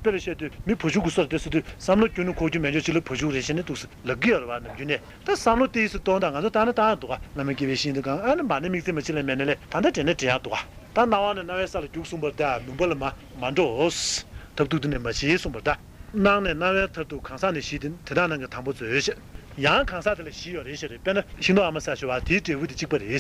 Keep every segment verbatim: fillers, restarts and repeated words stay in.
དཔེ་ལ་བཤད་དུས་མི་བུ་ཕྱུག་གི་སོར་དེ་ཟེར་དུས་བསམ་བློ་བསྐྱུར་ནས་ཁོག་རྒྱུ་མེད་འཇོག་ཅིག་ལ་བུ་ཕྱུག་རེད་ཟེར་ནས་འདུག་ཟེར་ལབ་ཀྱི་ཡོད་རེད་བ། ནམ་རྒྱུན་ནས་ད་བསམ་བློ་དེ་ཡིས་སུ་གཏོང་དང་ང་ཚོ་ད་ནི་ད་འདུག་ག་ང་མི་སྐྱེ་བའི་ཤིང་དུ་གང་ཨ་ནི་མ་ཎི་དམིགས་བརྩེ་མ་ཅི་ལ་མེད་ན་ལས་ད་ལྟ་དྲན་ན་དྲན་ཡག་འདུག་ག་ད་སྣང་བ་ནི་སྣང་བའི་ས་ལ་རྒྱུག་གསུངས་པར་ད་ནུམ་པ་ལ་མ་མ་འགྲོ། ཐབས་སྡུག་དེ་ནི་མ་བྱེད་གསུངས་པར་ད། སྣང་ནས་སྣང་བའི་མཐར་ཐུག་གང་ཟག་ནི་བཞི་སྟེ་དེ་དག་ནང་གི་དང་པོ་མཛོད་ཅེས། ཡང་གང་ཟག་དེ་ལ་བཞི་ཡོད་རེད་ཞེས་རེད། དཔེར་ན་ཤིང་ཏོག་ཨ་མ་ཟ་ཞོ་བ་དེའི་འབྲས་བུ་དེ་གཅིག་པ་རེད།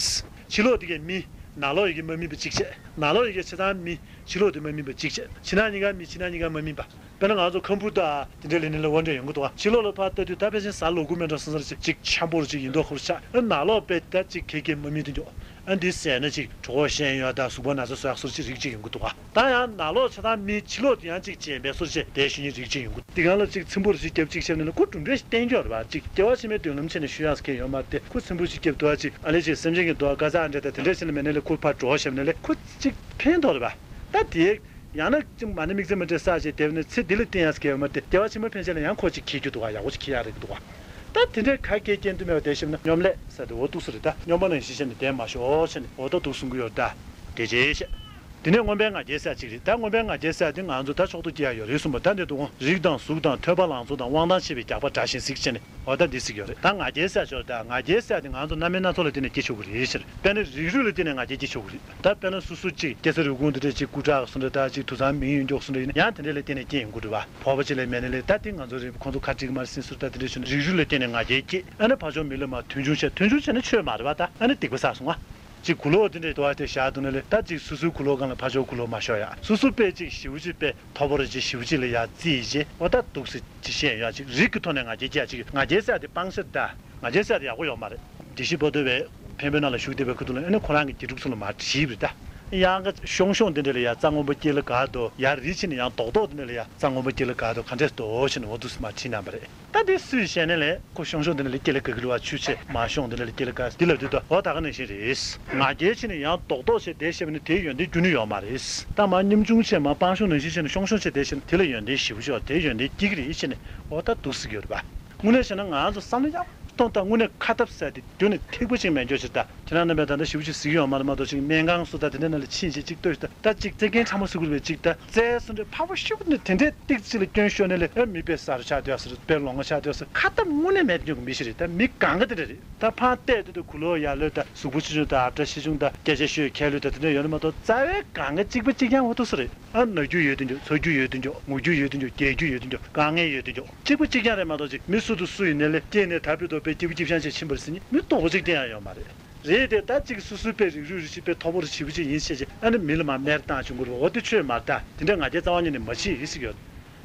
ཕྱི་ལོགས་དེ་གའི་མི། ནང་ལོགས་ཡི་གེ་མ་སྨིན་པ་གཅིག་བྱས། ནང་ལོགས་ཡི་གེ་ཆ་ཚང་མི། ཕྱི་ལོགས་དེ་མ་སྨིན་པ་གཅིག་བྱས། ཕྱི་ནང་གཉིས་ཀ་མི་ཕྱི་ནང་གཉིས་ཀ་མ་སྨིན་པ། དཔེར་ན་ང་ཚོ་ཁམ་བུ་དང་དེ་འདྲའི་ལས་ནི་ལ་དབོར་འདྲ་ཡོང་གི་འདུག་ག་ཕྱི་ལོགས་ལ་ཕར་ལྟ་དུས་ད་ཕལ་ཆེར་གཟའ་ལུག་གུ་མེ་འགྲོ་སང་སར་ཅིག་ཅིག་འཆམ་པོ་རུ་ཅིག་ཡིན་མདོག་ཁ་པོ་ཆགས། ཨ་ནང་ལོགས་དཔེ་ད་ཅིག་གེ་གེ་མ་སྨིན་དུ་འཇོག་ཨ་འདི་ཟས་ན་ཅིག་གྲོད་ཁོག་ཤན་ཡོད་དང་གཟུགས་པོ་ན་ཚ་གསོ་ཡག་སོར་ཅིག་རིགས་ཅིག་ཡོང་གི་འདུག་ག་ད་ཡང་ནང་ལོགས་ཆ་ཚང་མི་ཕྱི་ལོགས་དེ་ཡང་ཅིག་བྱས་པའི་སོར་ཅིག་དེ་ཤུ་ཉིན་རིགས་ཅིག་ཡོང་གི་འདུག་དེ་གང་ལ་ཅིག་ཚིམ་པོ་རུ་ཅིག་རྒྱབ་ཅིག་བཤམས་ནས་ལ་ཁོ་གྲུབ་འབྲས་ཤིག་བསྟན་ཀྱི་ཡོད་རེད་བ། ཅིག་སྐྱེ་བ་ཕྱི་མའི་མདུན་ལམ་བྱས་ནས་ཞུ་ཡག་ཟེར་མཁན་ཡོད་མ་རེད་དེ། ཁོ་ཚིམ་པོ་ཅིག་རྒྱབ་འདུག་ཨ་ཅིག་ཨ་ལེ་ཅིག་སེམས་ཅན་གྱི་འདུག་ཨ་དཀའ་ཚེགས་འདྲ་དང་དེ་འདྲ་བྱས་ནས་མེད་ན་ལས་ཁོ་ཕར་འགྲོ་བཤམས་ནས་ལས་ཁོ་ཅིག་ཕན་ཐོགས་རེད་བ། ད་དེ། ཡང་ན་ཅིག་མ་ཎི་དམིགས་བརྩེ་མ་འདྲེས་ས་ཅིག་དེ་བས་ན་ཚེ་འདི་ལ་བརྟེན་ཡག་ཟེར་མཁན་ཡོད་མ་རེད་དེ། སྐྱེ་བ་ཕྱི་མ་ཕན་ཆད་ལ་ཡང་ཁོ་ཅིག་འཁྱེར་རྒྱུ་འདུག་ཨ། ཡག་པོ་ཅིག་འཁྱེར་ཡག་རེད་འདུག་ཨ། ད་དེ་འདྲའི་ཁ་སྐད་སྐྱེ་དུས་མེད་པ་དེ་བཤམས་ན་སྙོམ་ལས་ཟེར་དེ་འོ་འདུག་སེ་རེད། ད་སྙོམས་པ་ནང་བཞིན་བཤམས་ནས་བསྡད་མ་ཤོག་བྱས་ནས་འོ་ད་འདུག་གསུང་གི་ཡོད་རེད་ད། དེ་རྗེས་བཤད། དེ་ནས་མངོན་པའི་ང་རྒྱལ་ཟེར་ཡག་ཅིག་རེད། ད་མངོན་པའི་ང་རྒྱལ་ཟེར་ཡག་དེ་ང་ཚོ་ད་ཕྱོགས་གཏོགས་སྐྱེ་ཡག་ཡོད་རེད་གསུངས་པ། ད་འདི་འདུག་གོ་རིགས་དང་གཟུགས་དང་ཐོས་པ་ལང་ཚོ་དང་དབང་ཐང་ཆེ་བའི་རྒྱགས་པ་དགྲ་བཞིན་གཟིགས་བྱས་ནས་འོ་ད་འདི་གཟིགས་ཡོད་རེད། ད་ང་རྒྱལ་ཟེར་ཡག་ཅིག་ཡོད་རེད། ད་ང་རྒྱལ་ཟེར་ཡག་དེ་ང་ཚོ་རྣམ་པའི་སྣ་ཚོགས་ལ་བརྟེན་ནས་སྐྱེ་ཆོག་གི་རེད་ཟེར། དཔེར་ན་རིགས་རུས་ལ་བརྟེན་ནས་ང་རྒྱལ་སྐྱེ་ཆོག་གི་རེད། ད་དཔེར་ན་སོ་སོ་གཅིག་སྐྱེ་ས་རུས་ཁུངས་དེ་འདྲ་ཅིག་སྐུ་དྲག་སོང་འདྲ་ད་ཅིག་དུད་ཚང་མིང་ཡོད་མགྱོགས་སོང་འདྲ་ཡིན་ན་ཡང་དེ་འདྲ་ལ་བརྟེན་ནས་སྐྱེ་ཡོང་གི་རེད་བ། ཕོར་པ་ཅིག་ལ་མེད་ན་ལས་ད་དེ་ང་ཚོ་རེད་ཁོང་ཚོ་ཁ་འགྲིག་མ་རེད་ཟིན་ཟུར་ད་དེ་འདྲ་བྱུང་ན་རིགས་རུས་ལ་བརྟེན་ནས་ང་རྒྱལ་སྐྱེ། ཨ་ནི་ཕར་ཕྱོགས་མི་ལ་མ་མཐུན་ཆུང་བྱས། མཐུན་ཆུང་བྱས་ན་ཆོས་མ་རེད་བ། ད་ཨ་ནི་སྡིག་པ་བསགས་སོང་ང་། ཅིག་གུ་ལོག་དེ་འདྲའི་དུ་བ་དེ་བཞག་འདུག་ན་ལས་ད་ཅིག་སོ་སོའི་གུ་ལོག་སྒང་ལ་ཕར་ཕྱོགས་གུ་ལོག་མ་ཤོར་ཡག་སོ་སོ་དཔེ་ཅིག་ཞེ་པོ་ཅིག་དཔེ་མཐོ་པོ་རེད་ཅིག་ཞེ་པོ་ཅིག་ལ་ཡག་རྩིས་བྱས་འོ་ད་འདུག་སེ་ཅིག་བཤད་ཡག་ཅིག་རིགས་ཀྱི་ཐོག་ནས་ང་རྒྱལ་སྐྱེ་ཡག་ཅིག་ང་རྒྱལ་ཟེར་ཡག་དེ་སྤང་བྱ་ད། ང་རྒྱལ་ཟེར་ཡག་དེ་ཡག་པོ་ཡོད་མ་རེད། དགེ་བཤེས་པོ་ཏོ་བས་འཕན་པོའི་ནང་ལ་བཞུགས་བསྡད་པའི་ཁུ་ཐུག་ལ་ཨ་ནི་ཁོ་རང་གི་དགེ་ཕྲུག་ཚོ་ལ་མར་དྲིས་པ་རེད་ད། ཡང་ག་ཤོང་ཤོང་དེ་འདྲ་ལ་ཡ་རྩྭ་སྔོན་པོ་སྐྱེ་ལ་དགའ་འདུག་ཡར་རི་ཕྱིན་ནས་ཡང་རྡོག་རྡོག་དེ་འདྲ་ལ་ཡ་རྩྭ་སྔོན་པོ་སྐྱེ་ལ་དགའ་འདུག་ག་འདྲས་འདུག་ཕྱིན་ནས་འོ་འདུག་སེ་མར་དྲིས་གནང་པ་རེད། ད་དེ་སུས་བཤད་ན་ལས་ཁོ་ཤོང་ཤོང་དེ་འདྲ་ལ་སྐྱེ་ལ་དགའ་གི་རེད་བ། ཆུ་ཆེ་མར་ཤོང་དེ་འདྲ་ལ་སྐྱེ་ལ་དགའ་འདི་ལབ་དུས་ད་འོ་ད་ག་ནང་བཞིན་རེད། ང་རྒྱལ་ཕྱིན་ནས་ཡང་རྡོག་རྡོག་བྱས་བསྡད་བཤད་པ་ནི་དེའི་ཡོན་ཏན་རྒྱུ་ནི་ཡོད་མ་རེད། ད་མར་ཉམ་ཆུང་བྱས་མར་སྤང་ཤོང་ནང་བཞིན་བྱས་ནས་ཤོང་ཤོང་བྱས་བསྡད་བཤད་ན་དེ་ལ་ཡོན་ཏན་ཞེ་པོ་ཅིག་ཡོད་རེད། དེའི་ཡོན་ཏན་སྐྱེ་གི་རེད་ཕྱིན་ནས་འོ་ད་འདུག་སེ་གི་ཡོད་རེད་བ། དངོས་གནས་བྱས་ན་ང་ཚོ་བསམ་བློ་ཡག་པོ་གཏོང་སྟངས་དངོས་གནས་ཁ་ཐབས་ཟེར་དེ་རྒྱུན་ནས་ཐིག་པ་ཅིག་མེད་འགྱོ་ཞིག་ད། ཁྱེད་རང་རྣམ་པས་ད་ལྟ་ཞེ་པོ་ཅིག་གཟིགས་ཡོད་མ་རེད་མ་གཏོགས་ཅིག་སྨན་ཁང་སུ་ད་དེ་འདྲ་ནང་ལ་ཕྱིན་ཅིག་ཅིག་ལྟོས་ཤིག་ད། ད་ཅིག་རྩེད་མཁན་ཕྲ་མོ་ཟེར་དགོས་རེད་པས་ཅིག་ད། རྩེད་སོང་འདྲ་ཕ་བོ་ཤུགས་ནས་དེ་འདྲའི་ཏིག་ཅིག་ལ་སྐྱོན་ཤོར་ནས་ལས་ཨ་མི་དཔེ་གསར་ཆགས་དུས་ཟེར་དཔེ་ལོང་བ་ཆགས་དུས་ཟེར་ཁ་ཐབས་དངོས་གནས་མེད་འགྱོ་གི་མི་ཞིག་རེད། ད་མི་གང་ག་དེ་འདྲ་རེད། ད་ཕར་བལྟས་དུས་ད་གུ་ལོ་ཡར་ལོས་ད་གཟུགས་པོ་ཆུང་ཆུང་ད་ཨ་བྲ་ཆེ་ཆུང་ད་སྐད་ཆ་ཤོད་མཁས་ལོས་ད་དེ་འདྲ་ཡོད་ནི་མ་གཏོགས་རྩ་བའི་གང་ག་གཅིག་པ་གཅིག་རྐྱང་འོ་ཐུག་སུ་རེད། ཨ་ན་རྒྱུ་ཡོད་དུ་འཇོག་ཚ་རྒྱུ་ཡོད་དུ་འཇོག་ངུ་རྒྱུ་ཡོད་དུ་འཇོག་རྒྱལ་རྒྱུ་ཡོད་དུ་འཇོག་དཀའ་ངལ་ཡོད་དུ་འཇོག་གཅིག་པ་གཅིག་རྐྱང་རེད་མ་གཏོགས་ཅིག་མི་སུ་དང་སུ་ཡིན་ནའི་ལས་སྐྱེས་ནས་ད་བུད་དོ་པའི་སྐྱིད་པོ་སྐྱིད་ཤང་ཆེ་ཕྱིན་པར་ཟིན་མི་རྡོག་པོ་གཅིག་བསྟན་ཡ་ཡོད་མ་རེད། རེད་དེ་ད་ཅིག་སུ་སུ་པའི་རིགས་རུས་རིགས་ཤིག་པའི་མཐོ་པོ་རུ་ཞེ་པོ་ཅིག་ཡིན་ཤེས་ཅིག་ཨ་ནི་མི་ལ་མ་མེར་བཏང་བྱུང་གི་རེད། འོ་དེ་ཆོས་མ་རེད། ད་དེ་འདྲ་ང་རྒྱལ་རྩ་བ་ཉིད་ནས་མ་བྱེད་ཟེར་གྱི་ཡོད།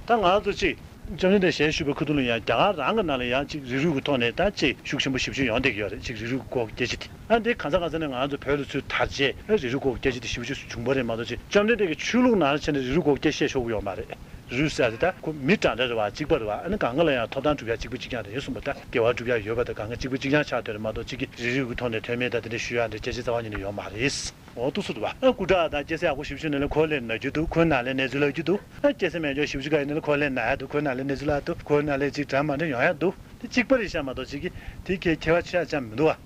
ད་ང་ཚོ་ཅིག་བཅོམ་ལྡན་འདས་ཞལ་བཞུགས་པའི་ཁ་ཐུག་ལ་ཡང་རྒྱ་གར་རང་གི་ནང་ལ་ཡང་ཅིག་རིགས་རུས་ཀྱི་ཐོག་ནས་ད་ཅིག་ཤུགས་ཆེན་པོ་ཞེ་པོ་ཅིག་ཡོང་བསྡད་ཀྱི་ཡོད་རེད། ཅིག་རིགས་རུས་ཀྱི་སྐོར་རྒྱ་ཆེ་དེ་ཨ་འདི་གང་ཟག་གང་ཟག་ནས་ང་ཚོ་བོད་ལ་ཚུར་དར་རྗེས་ཨ་རིགས་རུས་སྐོར་རྒྱ་ཆེ་དེ་ཞེ་པོ་ཅིག་བྱུང་བ་རེད་མ་གཏོགས་ཅིག་བཅོམ་ལྡན་འདས་ཀྱི་ཆོས་ལུགས་ནང་ལ་ཕྱིན་ནས་རིགས་རུས་སྐོར་རྒྱ་བཤད་ཆོག་གི་ཡོད་མ་རེད། རིགས་རུས་ཟེར་ཡ་དེ་ད་ཁོ་མི་འདྲ་འདྲ་རེད་བ། གཅིག་པ་རེད་བ། ཨ་ནི་གང་ག་ལ་ཡང་ཐོབ་ཐང་སྒྲུབ་ཡ་གཅིག་པ་གཅིག་རྐྱང་རེད་གསུངས་པ། ད་དགེ་བ་སྒྲུབ་ཡ་ཡོད་པ་དང་གང་ག་གཅིག་པ་གཅིག་རྐྱང་ཆགས་བསྡད་རེད་མ་གཏོགས་གཅིག་གི་རིགས་རུས་ཀྱི་ཐོག་ནས་མཐོ་དམན་དང་དེ་འདྲ་ཞུ་ཡ་འདྲ་སྐད་ཆ་རྩ་བ་ཉིད་ནས་ཡོད་མ་རེད། འོ་འདུག་སེ་རེད་བ། ཨ་སྐུ་དྲག་དང་སྐྱེ་ས་ཡག་པོ་ཞེ་པོ་ཅིག་ནས་ལས་ཁོ་ལས་ན་རྒྱུ་འདུག་ཁོའི་ནང་ལས་ནད་འཛུལ་ལབ་རྒྱུ་འདུག་ཨ་སྐྱེ་ས་མེད་འཇོག་ཞེ་པོ་ཅིག་ག་ཡིན་ནའི་ཁོ་ལས་ན་ཡ་འདུག་ཁོའི་ནང་ལས་ནད་འཛུལ་ལབ་འདུག་ཁོའི་ནང་ལས་ཅིག་འདྲ་མ་འདྲ་ཡོང་ཡ་འདུག་དེ་གཅིག་པ་རེད་ཤག་མ་གཏོགས་གཅིག་གི་དེ་གའི་ཁྱད་པར་ཆེ་ཡ་ཅང་མི་འདུག་བ།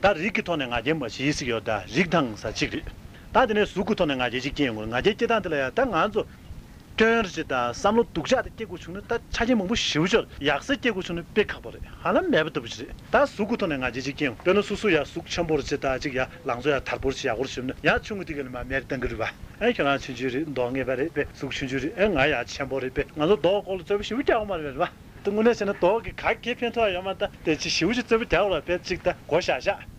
ད་རིགས་ཀྱི་ཐོག་ནས་ང་རྒྱལ་མ་བྱེད་ཟེར་གྱི་ཡོད། ད་རིགས་དང་ས་གཅིག་རེད། ད་དེ་ནས་གཟུགས་ཀྱི་ཐོག་ནས་ང་རྒྱལ་ཅིག་སྐྱེ་ཡོང་གི་རེད། ང་རྒྱལ་སྐྱེ་སྟངས་དེ་ལ་ཡང་ད་ང་ཚོ་སྐྱོན་རེ་ཅིག་དང་བསམ་བློ་སྡུག་ཅག་དེ་སྐྱེ་དགོས་བྱུང་ན་ད་ཆ་རྐྱེན་མང་པོ་ཞེ་པོ་ཅིག་ཡོད་རེད། ཡག་ས་སྐྱེ་དགོས་བྱུང་ན་དཔེ་ཁག་པོ་རེད། ཧ་ལམ་མེད་པ་ལྟ་བུ་ཅིག་རེད། ད་གཟུགས་ཀྱི་ཐོག་ནས་ང་རྒྱལ་ཅིག་སྐྱེ་ཡོང་། དཔེར་ན་སོ་སོ་ཡང་གཟུགས་ཆེན་པོ་རེ་ཅིག་དང་ཅིག་ཡང་ལང་ཚོ་ཡང་དར་པོ་རེ་ཅིག་ཡག་པོ་རེ་བྱུང་ན་ཡང་ཆུང་ངུ་དེ་ག་ལ་མ་མེར་བཏང་གི་རེད་པ། ཨེ་ཁྱོད་རང་ཆུང་ཆུང་རེད། མདོག་ངན་པ་རེད་པས། གཟུགས་ཆུང་ཆུང་རེད། ཨེ་ང་ཡང་ཆེན་པོ་རེད་པས། ང་ཚོ་མདོག་སྐོར་ལ་རྩོད་པ་ཞེ་པོ་རྒྱག་གི་མ་རེད་པས། ད་དངོས་གནས་བྱས་ན་མདོག་གི་ག་གེ་ཕན་ཐོགས་ཡོད་མ་རེད། ད་དེ་ཅིག་ཞེ་པོ་ཅིག་རྩོད་པ་རྒྱག་དགོས་རེད་པས་ཅིག་ད་གོ་བཞག་བཞག་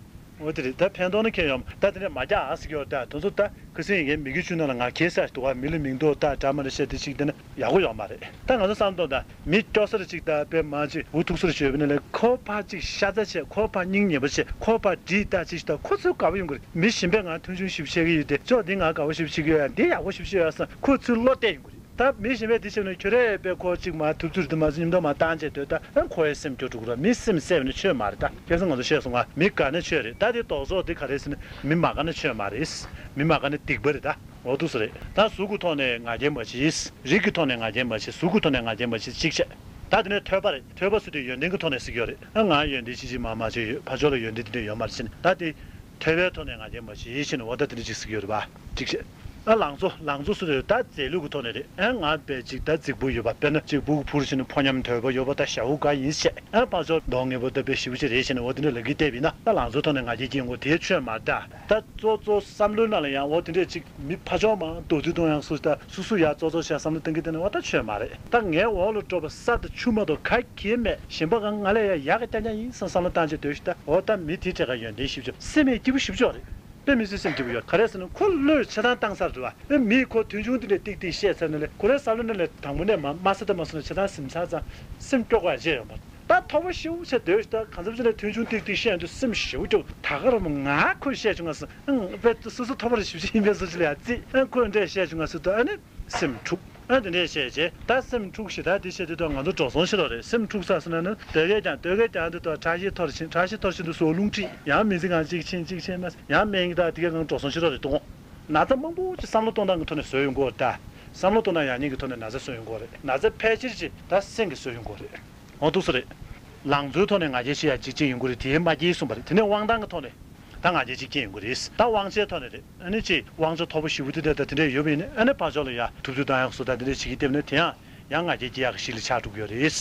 འོ་དེ་རེད། ད་ཕན་ཐོགས་ན་ཁྱོན་ཡོད་མ་ད་དེ་འདྲ་མ་རྒྱག་ཨ་ཟེར་གྱི་ཡོད། ད་དེ་ཚོ་ད་ཁ་སང་ཡིན་མཁན་མི་རྒྱུད་ཆུང་ནང་ལ་ང་ཁྱེད་ས་ཞིག་འདུག་ག་མི་ལ་མིང་འདོགས་ད་འདྲ་མ་འདྲ་བཤད་དེ་ཅིག་དེ་ན་ཡག་པོ་ཡོད་མ་རེད། ད་ང་ཚོ་བསམ་བློ་གཏོང་ད་མི་སྐྱོ་ས་རེ་ཅིག་ད་དཔེ་མ་ཅིག་འུ་ཐུག་ས་རེ་ཞོད་པ་ནི་ལས་ཁོ་ཕར་ཅིག་ཤ་ཚ་བྱས། ཁོ་ཕར་སྙིང་ཉེ་པོ་བྱས། ཁོ་ཕར་འདྲིས་ད་ཅིག་ད་ཁོ་ཚོ་དགའ་པོ་ཡོང་གི་རེད། མི་གཞན་པས་ང་མཐོང་ཆུང་ཞིབ་བཤད་ཀྱི་ཡོད་དེ་ཅོག་འདི་ང་དགའ་པོ་ཞིབ་བྱེད་ཀྱི་ཡོད་ཡ་འདི་ཡག་པོ་ཞིབ་བཤད་ཡོད་ས་ཁོ་ཚོའི་བློ་གཏད་ཡོང་གི་རེད། ད་མི་གཞན་པས་འདི་བྱས་ན་ཁྱོད་རས་པས་ཁོ་གཅིག་མ་ཐུབ་ཚུལ་དུ་མ་ཚུལ་མཉམ་དུ་མ་བཏང་བྱས་སྡོད་ད་ཨ་ཁོ་ཡི་སེམས་སྐྱོ་དྲུག་ར་མི་སེམས་གསལ་བ་ནི་ཆོས་མ་རེད། ད་ཁྱེད་ཚོ་ང་ཚོ་བཤད་སོང་ང་མི་དགའ་ན་ཆོས་རེད། ད་དེ་རྡོག་རྡོག་དེ་ག་རེ་ཟེར་ན་མི་མ་དགའ་ན་ཆོས་མ་རེད། མི་མ་དགའ་ན་སྡིག་པ་རེད། ད་འོ་འདུག་སེ་རེད། ད་གཟུགས་ཀྱི་ཐོག་ནས་ང་རྒྱལ་མ་བྱེད། རིགས་ཀྱི་ཐོག་ནས་ང་རྒྱལ་མ་བྱེད། གཟུགས་ཀྱི་ཐོག་ནས་ང་རྒྱལ་མ་བྱེད་གཅིག་བྱས། ད་དེ་ནས་ཐོས་པ་རེད། ཐོས་པ་ཟེར་དུས་ཡོན་ཏན་གྱི་ཐོག་ནས་ཟེར་གྱི་ཡོད་རེད། ཨ་ང་ཡོན་ཏན་ཅི་ཅི་མ་མ་ཅིག་ཡོད། ཕར་ཕྱོགས་ལ་ཡོན་ཏན་དེ་འདྲ་ཡོད་མ་རེད་ཟེར་ནས་ད་དེ། ཐོས་པའི་ཐོག་ནས་ང་རྒྱལ་མ་བྱེད་ཅེས་ནས་འོ་ད་དེ་འདྲ་ཅིག་ཟེར་གྱི་ཡོད་རེད་པ། གཅིག་བྱས། ཨ་ལང་ཚོ་ལང་ཚོ་སུ་རེད། ད་རྫས་ལུགས་ཀྱི་ཐོག་ནས་རེད། ཨ་ང་པའི་ཅིག་ད་རྫིག་པོ་ཡོད་པ། དཔེར་ན་གཅིག་པུ་གུ་ཕུར་ཕྱིན་ནས་ཕོ་ཉམས་དོད་པོ་ཡོད་པ། ད་ཞའུ་ག་ཡིན་བཤད། ཨ་ཕར་ཕྱོགས་གདོང་ངན་པོ་ད་དཔེ་ཞེ་པོ་ཅིག་རེད་བཤད་ནས། འོ་དེ་འདྲ་ལབ་ཀྱི་བསྡད་པ་ཡིན་ན། ད་ལང་ཚོའི་ཐོག་ནས་ང་རྒྱལ་སྐྱེ་དགོས་དེ་ཆོས་མ་རེད་ད། ད་གཙོ་གཙོ་བསམ་བློའི་ནང་ལ་ཡང་འོ་དེ་འདྲས་ཅིག་མི་ཕར་ཕྱོགས་མང་རྡོག་རྫིས་གཏོང་ཡག་སུ་ད་སུ་སུ་ཡག་གཙོ་གཙོ་བཤད་བསམ་བློ་གཏོང་གི་བསྡད་ན། འོ་ད་ཆོས་མ་རེད། ད་ངའི་འོག་ལ་འགྲོ་བ་ས་དང་ཆུ་མ་གཏོགས་ག་གེ་མེད། གཞན་པ་གང་ང་ལས་ཡང་ཡག་གི་རྐྱང་རྐྱང་ཡིན་བསམ་བསམ་བློ་བཏང་བྱས་སྡོད་ཤིག་ད། འོ་ད་མི་དེ་འདྲས་ཀ་ཡོན་ཏན་ཞེ་པོ་ཅིག་སེམས་ཡང་སྐྱིད་པོ་ཞེ་པོ་ཅིག་རེད། དཔེ་མི་སྲིད་སེམས་སྐྱིད་པོ་ཡོད། ག་རེ་ཟེར་ན་ཁོ་བློས་ཆེ་ཐང་བཏང་ས་རེད་བ། ཨེ་མིས་ཁོ་མཐུན་ཆུང་དེ་འདྲས་ཏིག་ཏིག་བཤད་ཚར་ནས་ལས་ཁོ་རའི་བསམ་བློ་ནང་ལས་དང་པོ་ནས་མ་མ་ཟེར་ད་མ་སོང་ན་ཆེ་ཐང་ཟིན་ཚར་ཙང་སེམས་སྐྱོ་ག་བྱས་ཡོད་མ་རེད། ད་མཐོ་པོ་ཞེ་པོ་བྱས་སྡོད་ཤིག་ད། གང་འཚམ་ཅིག་ནས་མཐུན་ཆུང་ཏིག་ཏིག་བཤད་དུས་སེམས་ཞེ་པོ་སྐྱོ། ད་ག་རང་མོ་ང་ཁོས་བཤད་བྱུང་ང་སོང་། ཨང་དཔེ་སོ་སོ་མཐོ་པོ་རེ་ཞེ་པོ་ཅིག་ཡིན་པའི་བཟོ་ཅིག་ལ་ཡ་བརྩིས། ཨང་ཁོས་འདྲས་བཤད་བྱུང་ང་སོང་དུས་ཨ་ནི་སེམས་འཁྲུག་ཨ་དེ་འདྲས་བཤད་བྱས་ད་སེམས་འཁྲུག་ཞིག་ད་དེ་བཤད་དུས་ད་ང་ཚོ་འགྲོ་སོང་ཤི་རོགས་རེད། སེམས་འཁྲུག་ས་སོང་ན་ནི་སྡོད་སྐད་ཀྱང་སྡོད་སྐད་ཀྱང་དུས་ད་ཁྲག་ཤེད་མཐོ་རུ་ཕྱིན། ཁྲག་ཤེད་མཐོ་རུ་ཕྱིན་དུས་སོ་རླུང་མཁྲིས་ཡང་མི་ཚེ་གང་གཅིག་ཕྱིན་གཅིག་ཕྱིན་མ་ཡང་སྨན་གྱི་ད་དེ་ག་གང་འགྲོ་སོང་ཤི་རོགས་རེད། དུ་ན་ཚ་མང་པོ་ཅིག་བསམ་བློ་གཏོང་སྟངས་ཀྱི་ཐོག་ནས་བཟོས་ཡོང་གི་ཡོད་རེད་ད། བསམ་བློ་གཏོང་སྟངས་ཡག་ཉེས་ཀྱི་ཐོག་ནས་ན་ཚ་བཟོས་ཡོང་གི་ཡོད་རེད། ན་ཚ་ཕལ་ཆེར་ཅིག་ད་སེམས་ཀྱིས་བཟོས་ཡོང་གི་ཡོད་རེད། འོ་འདུག་སེ་རེད། ལང་ཚོའི་ཐོག་ནས་ང་རྒྱལ་ཆེ་ཡག་གཅིག་ཅིག་ཡོང་གི་རེད། དེ་མ་སྐྱེས་གསུངས་པ་རེད། དེ་ནས་དབང་ཐང་གི་ཐོག་ནས་ད་ང་རྒྱལ་གཅིག་སྐྱེས་ཡོང་གི་རེད། ད་དབང་ཆའི་ཐོག་ནས་རེད། ཨ་ནི་ཅིག་དབང་ཆ་མཐོ་པོ་ཞེ་པོ་དེ་འདྲ་ད་དེ་འདྲ་ཡོད་པ་ཡིན་ན། ཨ་ནི་ཕར་ཕྱོགས་ལ་ཡ་ཐུབ་ཚོད་བཏང་ཡག་བཟོ་ད་དེ་འདྲ་བྱེད་ཀྱི་བསྡད་པ་ན་དེ་ཡང་ཡང་ང་རྒྱལ་སྐྱེ་ཡག་གི་གཞི་ལ་ཆགས་འགྲོ་གི་ཡོད་རེད།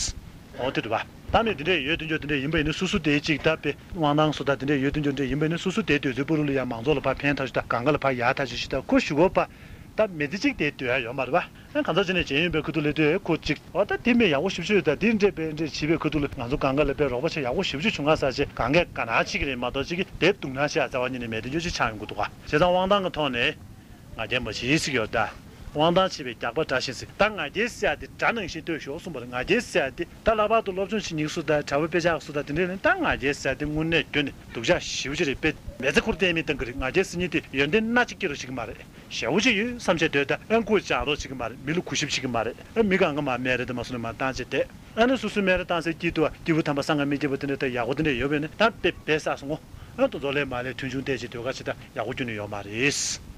འོ་དེ་རེད་པ། ད་ནི་དེ་འདྲ་ཡོད་དོན་ཅོག་དེ་འདྲ་ཡིན་པ་ཡིན་ན་སོ་སོ་དེ་ཅིག་ད་དཔེ་དབང་ཐང་བཟོ་ད་དེ་འདྲ་ཡོད་དོན་ཅོག་འདྲ་ཡིན་པ་ཡིན་ན་སོ་སོ་དེ་དུས་ཚོད་པོ་རུ་ལ་ཡ་མང་ཚོགས་ལ་ཕར་ཕན་ཐོགས་ཤིག་ད་གང་ག་ལ་ཕར་ཡག་ཐག་ཆོད་ཤིག་ད་ཁོ་ཞུ་གོ་པ། ད་མི་ཚེ་གཅིག་དེ་སྡོད་ཡ་ཡོད་མ་རེད་པ། ཨ་གང་ཟག་ཅིག་ནས་བྱས་ཡོད་པའི་ཁུ་ཐུག་ལས་དུས་ཁོ་གཅིག་འོ་ད་དེ་མི་ཡག་པོ་ཞེ་པོ་ཅིག་ཡོད། ད་དེ་འདྲས་པས་འདྲས་བྱས་པའི་ཁུ་ཐུག་ལ་ང་ཚོ་གང་ག་ལ་དཔེ་རོགས་པ་བྱས་ཡག་པོ་ཞེ་པོ་ཅིག་བྱུང་ང་ཟེར་བྱས་གང་གས་དགའ་སྣང་བྱེད་ཀྱི་རེད་མ་གཏོགས་གཅིག་གིས་དེ་སྡུག་སྣང་བྱེད་ཡ་རྩ་བ་ཉིད་ནས་མེད་དོན་ཅོག་ཅིག་ཆགས་ཡོང་གི་འདུག་ག་བྱས་ཙང་དབང་ཐང་གི་ཐོག་ནས་ང་རྒྱལ་མ་བྱེད་ཟེར་གྱི་ཡོད་ད། དབང་ཐང་བྱེད་པའི་རྒྱགས་པ་དགྲ་བཞིན་ཟེར། ད་ང་རྒྱལ་ཟེར་ཡ་དེ་དགྲ་ནང་བཞིན་ལྟོས་ཤོག་གསུངས་པ་རེད། ང་རྒྱལ་ཟེར་ཡ་དེ་ད་ལྷག་པར་དུ་སློབ་སྦྱོང་བྱེད་མཁན་སུ་ད་གྲྭ་པ་དཔེ་ཆ་སུ་ད་དེ་འདྲས་ནི་ད་ང་རྒྱལ་ཟེར་ཡ་དེ་དངོས་གནས་བརྗོད་ནས་སྡུག་ཅག་ཞེ་པོ་ཅིག་རེད། དཔེ་མི་ཚེ་ཁུར་བསྟན་མི་གཏང་གི་རེད། ང་རྒྱལ་ཟེར་མཁན་དེ་ཡོན་ཏན་སྣ་གཅིག་སྐྱེ་རོགས་བྱེད་ཀྱི་མ་རེད། ཞེ་པོ་ཅིག་ཡོད་བསམ་བྱས་སྡོད་ད། ཨ་མགོ་བཅག་རོགས་བྱེད་ཀྱི་མ་རེད། མི་ལ་གུས་ཞབས་བྱེད་ཀྱི་མ་རེད། ཨ་མི་གང་ག་མར་སྨད་རེ་དེ་མ་སོང་ནས་མར་བཏང་བྱས་བསྡད། ཨ་ནི་སོ་སོའི་སྨད་རེ་བཏང་སའི་སྐྱིད་སྡུག་སྐྱིད་པོ་དམ་པ་སངས་རྒྱས་མི་སྐྱིད་པོ་དེ་འདྲ་ད་ཡག་པོ་དེ་འདྲ་ཡོད་པས་ནི་ད་དཔེ་བས་ས་སོང་ངོ་། ཨ་དེ་ཚོ་ལས་མ་ལས་མཐུན་ཆུང་བལྟས་བྱས་སྡོད་ག་བྱེད་ད་ཡག་པོ་ཁྱོན་ནས་ཡོད་མ་རེད།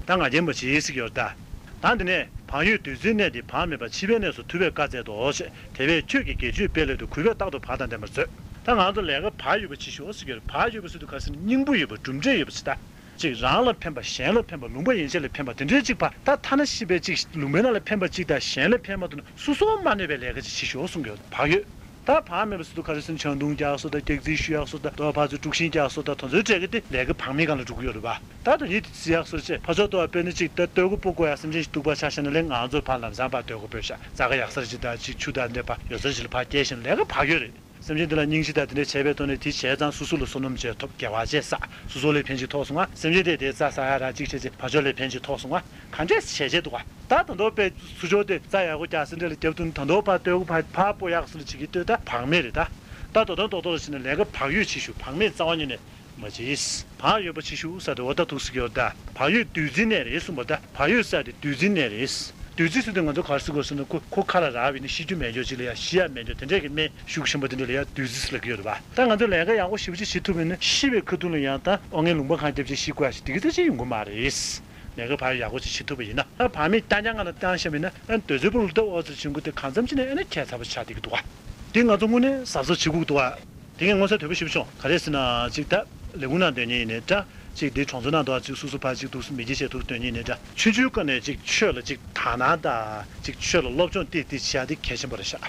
ད་ང་རྒྱལ་མ་བྱེད་ཟེར་གྱི་ཡོད་ད། ད་འདི་ནས་བག་ཡོད་བདུད་རྩིའི་གནས་དེ། བག་མེད་པ་འཆི་བའི་གནས་སུ་ཐུབ་པས་བཀའ་སྩལ་ཏོ་ཞེས། དེ་བས་ཁྱོད་ཀྱིས་དགེ་ཆོས་སྤེལ་སླད་དུ་གུས་པས་རྟག་ཏུ་བག་དང་ལྡན་པར་མཛོད། ད་ང་ཚོ་ལས་ཀ་བག་ཡོད་པ་བྱེད་ཤོག་ཟེར་གྱི་ཡོད་རེད། བག་ཡོད་པ་ཟེར་དུས་ག་རེ་ཟེར་ན་སྙིང་པོ་ཡོད་པ་གྲུབ་འབྲས་ཡོད་པ་ཅིག་ད། ཅིག་རང་ལ་ཕན་པ་གཞན་ལ་ཕན་པ་ལུང་པ་ཡན་ཆད་ལ་ཕན་པ་དེ་འདྲའི་ཅིག་བག་ད་ཐ་ན་ཤི་བའི་ཅིག་ལུང་པའི་ནང་ལ་ཕན་པ་ཅིག་དང་གཞན་ལ་ཕན་པ་དུ་ན་སོ་སོ་མ་གནོད་པའི་ལས་ཀ་ཅིག་བྱེད་ཤོག་གསུང་གི་ཡོད། བག་ཡོད། ད་བག་མེད་པ་ཟེར་དུས་ག་རེ་ཟེར་ན་ཆང་འཐུང་རྒྱག་སོགས་དང་སྐྱག་རྫུན་ཤོད་ཡག་སོགས་དང་དོ་ཕར་ཚུར་དཀྲུག་ཤིང་རྒྱག་སོགས་དང་དེ་ཚོའི་གྲས་ཀྱི་དེ་ལས་ཀ་བག་མེད་སྒང་ལ་འགྲོ་གི་ཡོད་རེད་པ། ད་དོ་ཡིད་དེ་བརྩི་ཡག་སོགས་བྱས་ཕར་ཕྱོགས་ལྟ་བ་དཔེར་ན་ཅིག་ད་སྟོད་གོས་སྤུ་དགོས་ཡག་སེམས་ཅན་ཞིག་འདུག་པ་ཆ་བཞག་ན་ལས་ང་ཚོ་ཕར་ལམ་སང་ཕར་སྟོད་གོས་སྤོས་ཤག་རྫ་ཁ་ཡག་སར་ཅིག་དང་ཅིག་ཆུ་དང་འདྲེས་པ་ཡོད་སར་ཅིག་ལ་ཕར་སྐྱེལ་བཞིན་ལས་ཀ་བག་ཡོད་རེད། སེམས་ཅན་འདི་ལ་སྙིང་རྗེ་དང་དེ་འདྲ་བྱས་པའི་ཐོག་ནས་དེ་བྱས་ཙང་སོ་སོ་ལ་བསོད་ནམས་བྱས་ཐོབ་དགེ་བ་བྱས་བསགས་སོ་སོ་ལ་ཕན་ཅིག་ཐོགས་སོང་ང་། སེམས་ཅན་དེ་དེ་རྩྭ་ཟ་ཡ་རག་ཅིག་བྱས་རྗེས་ཕར་ཕྱོགས་ལ་ཕན་ཅིག་ཐོགས་སོང་ང་། ག་འདྲས་བྱས་བྱས་འདུག་ག་ད་ད་མདོ་དཔེ་ཚུར་ཕྱོགས་དེ་རྩྭ་ཡག་པོ་རྒྱག་ཟིན་འདྲ་ལ་རྒྱབ་ཏུ་ད་མདོ་ཕར་སྟོད་གོས་ཕར་ཕར་སྤོ་ཡག་སོ་ལ་བྱེད་ཀྱི་ལྟོས་ད་བག་མེད་རེད་ད། ད་དོ་དོན་རྡོག་རྡོག་ལ་བྱས་ན་ལས་ཀ་བག་ཡོད་བྱེད་ཤོག་བག་མེད་རྩ་བ་ཉིད་ནས་མ་བྱེད། བག་ཡོད་པ་བྱེད་ཤོག་ཟེར་ཏེ་འོ་ད་ཐུགས་སུ་གྱུར་ད། བག་ཡོད་བདུད་རྩིའི་གནས་རེད་གསུངས་པ་ད། བག་ཡོད་ཟེར་ཏེ་བདུད་རྩིའི་གནས་རེད། བདུད་རྩི་ཟེར་དུས་ང་ཚོ་ག་རེ་ཟེར་དགོས་ཟེར་ན་ཁོ་ཁོ་ཁ་ལ་རག་པ་ཡིན་ན་ཤི་རྒྱུ་མེད་ཆོག་ཅིག་ལ་ཡ་ཤི་ཡ་མེད་ཆོག་དེ་འདྲས་ཀྱི་སྨན་ཤུགས་ཆེན་པོ་དེ་འདྲས་ལ་ཡ་བདུད་རྩི་ཟེར་ལབ་ཀྱི་ཡོད་རེད་པ། ད་ང་ཚོ་ལས་ཀ་ཡག་པོ་ཞེ་པོ་ཅིག་བྱེད་ཐུབ་པ་ཡིན་ན་ཤི་བའི་ཁ་ཐུག་ལ་ཡང་ད་ཨོ་རྒྱན་ལུང་པ་གང་རྒྱབ་ཅིག་ཤི་དགོས་ཡ་ཞིག་དེ་ག་ཚོད་ཅིག་ཡོང་གི་མ་རེད། ལས་ཀ་ཕར་ཡག་པོ་ཅིག་བྱེད་ཐུབ་པ་ཡིན་ན། ད་བག་མེད་རྐྱང་རྐྱང་ང་ལ་བཏང་བཞག་པ་ཡིན་ན་ཨ་འདོད་ཚུལ་པོ་ལ་ལྟ་འོ་ཚོད་བྱུང་གི་དེ་གང་འཚམ་ཅིག་ནས་ཨ་ནི་ཁྱད་མཚར་པོ་ཆགས་བསྡད་ཀྱི་འདུག་ག་དེ་ང་ཚོ་དངོས་གནས་གཟབ་གཟབ་བྱེད་དགོས་ཀྱི་འདུག་ག་དེ་གའི་མངོན་གསལ་དོད་པོ་ཞིག་བྱུང་། ག་རེ་ཟེར་ན་ཅིག་ད་ལས་ཁུངས་ནང་སྡོད་མཁན་ཡིན་ནའི་འདྲ། ཅིག་འདི་གྲོང་ཚོ་ནང་དུ་ཅིག་སོ་སོ་ཕར་ཅིག་འདུག་མི་སྐྱིད་བྱས་འདུག་སྡོད་མཁན་ཡིན་ནའི་འདྲ། ཆུང་ཆུང་སྒང་ནས་ཅིག་ཆོས་ལ་ཅིག་དག་སྣང་དང་ཅིག་ཆོས་ལ་སློབ་སྦྱོང་ཏིག་ཏིག་བྱེད་ཡ་དེ་གལ་ཆེན་པོ་རེད་ཤག་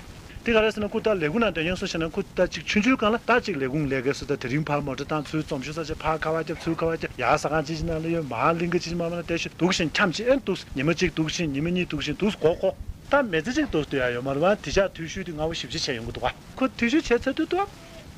དེ་ག་རེ་ཟེར་ན་ཁོ་ད་ལས་ཁུངས་ནང་སྡོད་མཁན་སུ་བྱས་ན་ཁོ་ད་ཅིག་ཆུང་ཆུང་སྒང་ལ་ད་ཅིག་ལས་ཁུངས་ལས་ཀའི་སུ་ད་དེ་རིང་ཕར་མོ་ཊ་བཏང་ཚུར་རྩོམ་ཞུ་ས་ཅིག་ཕར་ཁ་པར་རྒྱབ་ཚུར་ཁ་པར་རྒྱབ་ཡ་ཟ་ཁང་ཅིག་ཅིག་ནང་ལ་ཡོད་མར་གླིང་ག་ཅིག་ཅིག་མ་མ་ན་བསྡད་ཤོག་འདུག་བཞིན་འཁྱམས་ཅིག་ཨེ་འདུག་ཉི་མ་གཅིག་འདུག་བཞིན་ཉི་མ་གཉིས་འདུག་བཞིན་འདུག་གོ་གོ་ད་མི་ཚེ་གཅིག་འདུག་སྡོད་ཡ་ཡོད་མ་རེད་པ། དེ་ཆགས་དུས་ཤུལ་དེ་སྔ་པོ་ཞེ་པོ་ཅིག་བྱས་ཡོང་གི་འདུག་ག་ཁོ་དུས་ཚོད་བྱས་ཚར་དུས་དུ་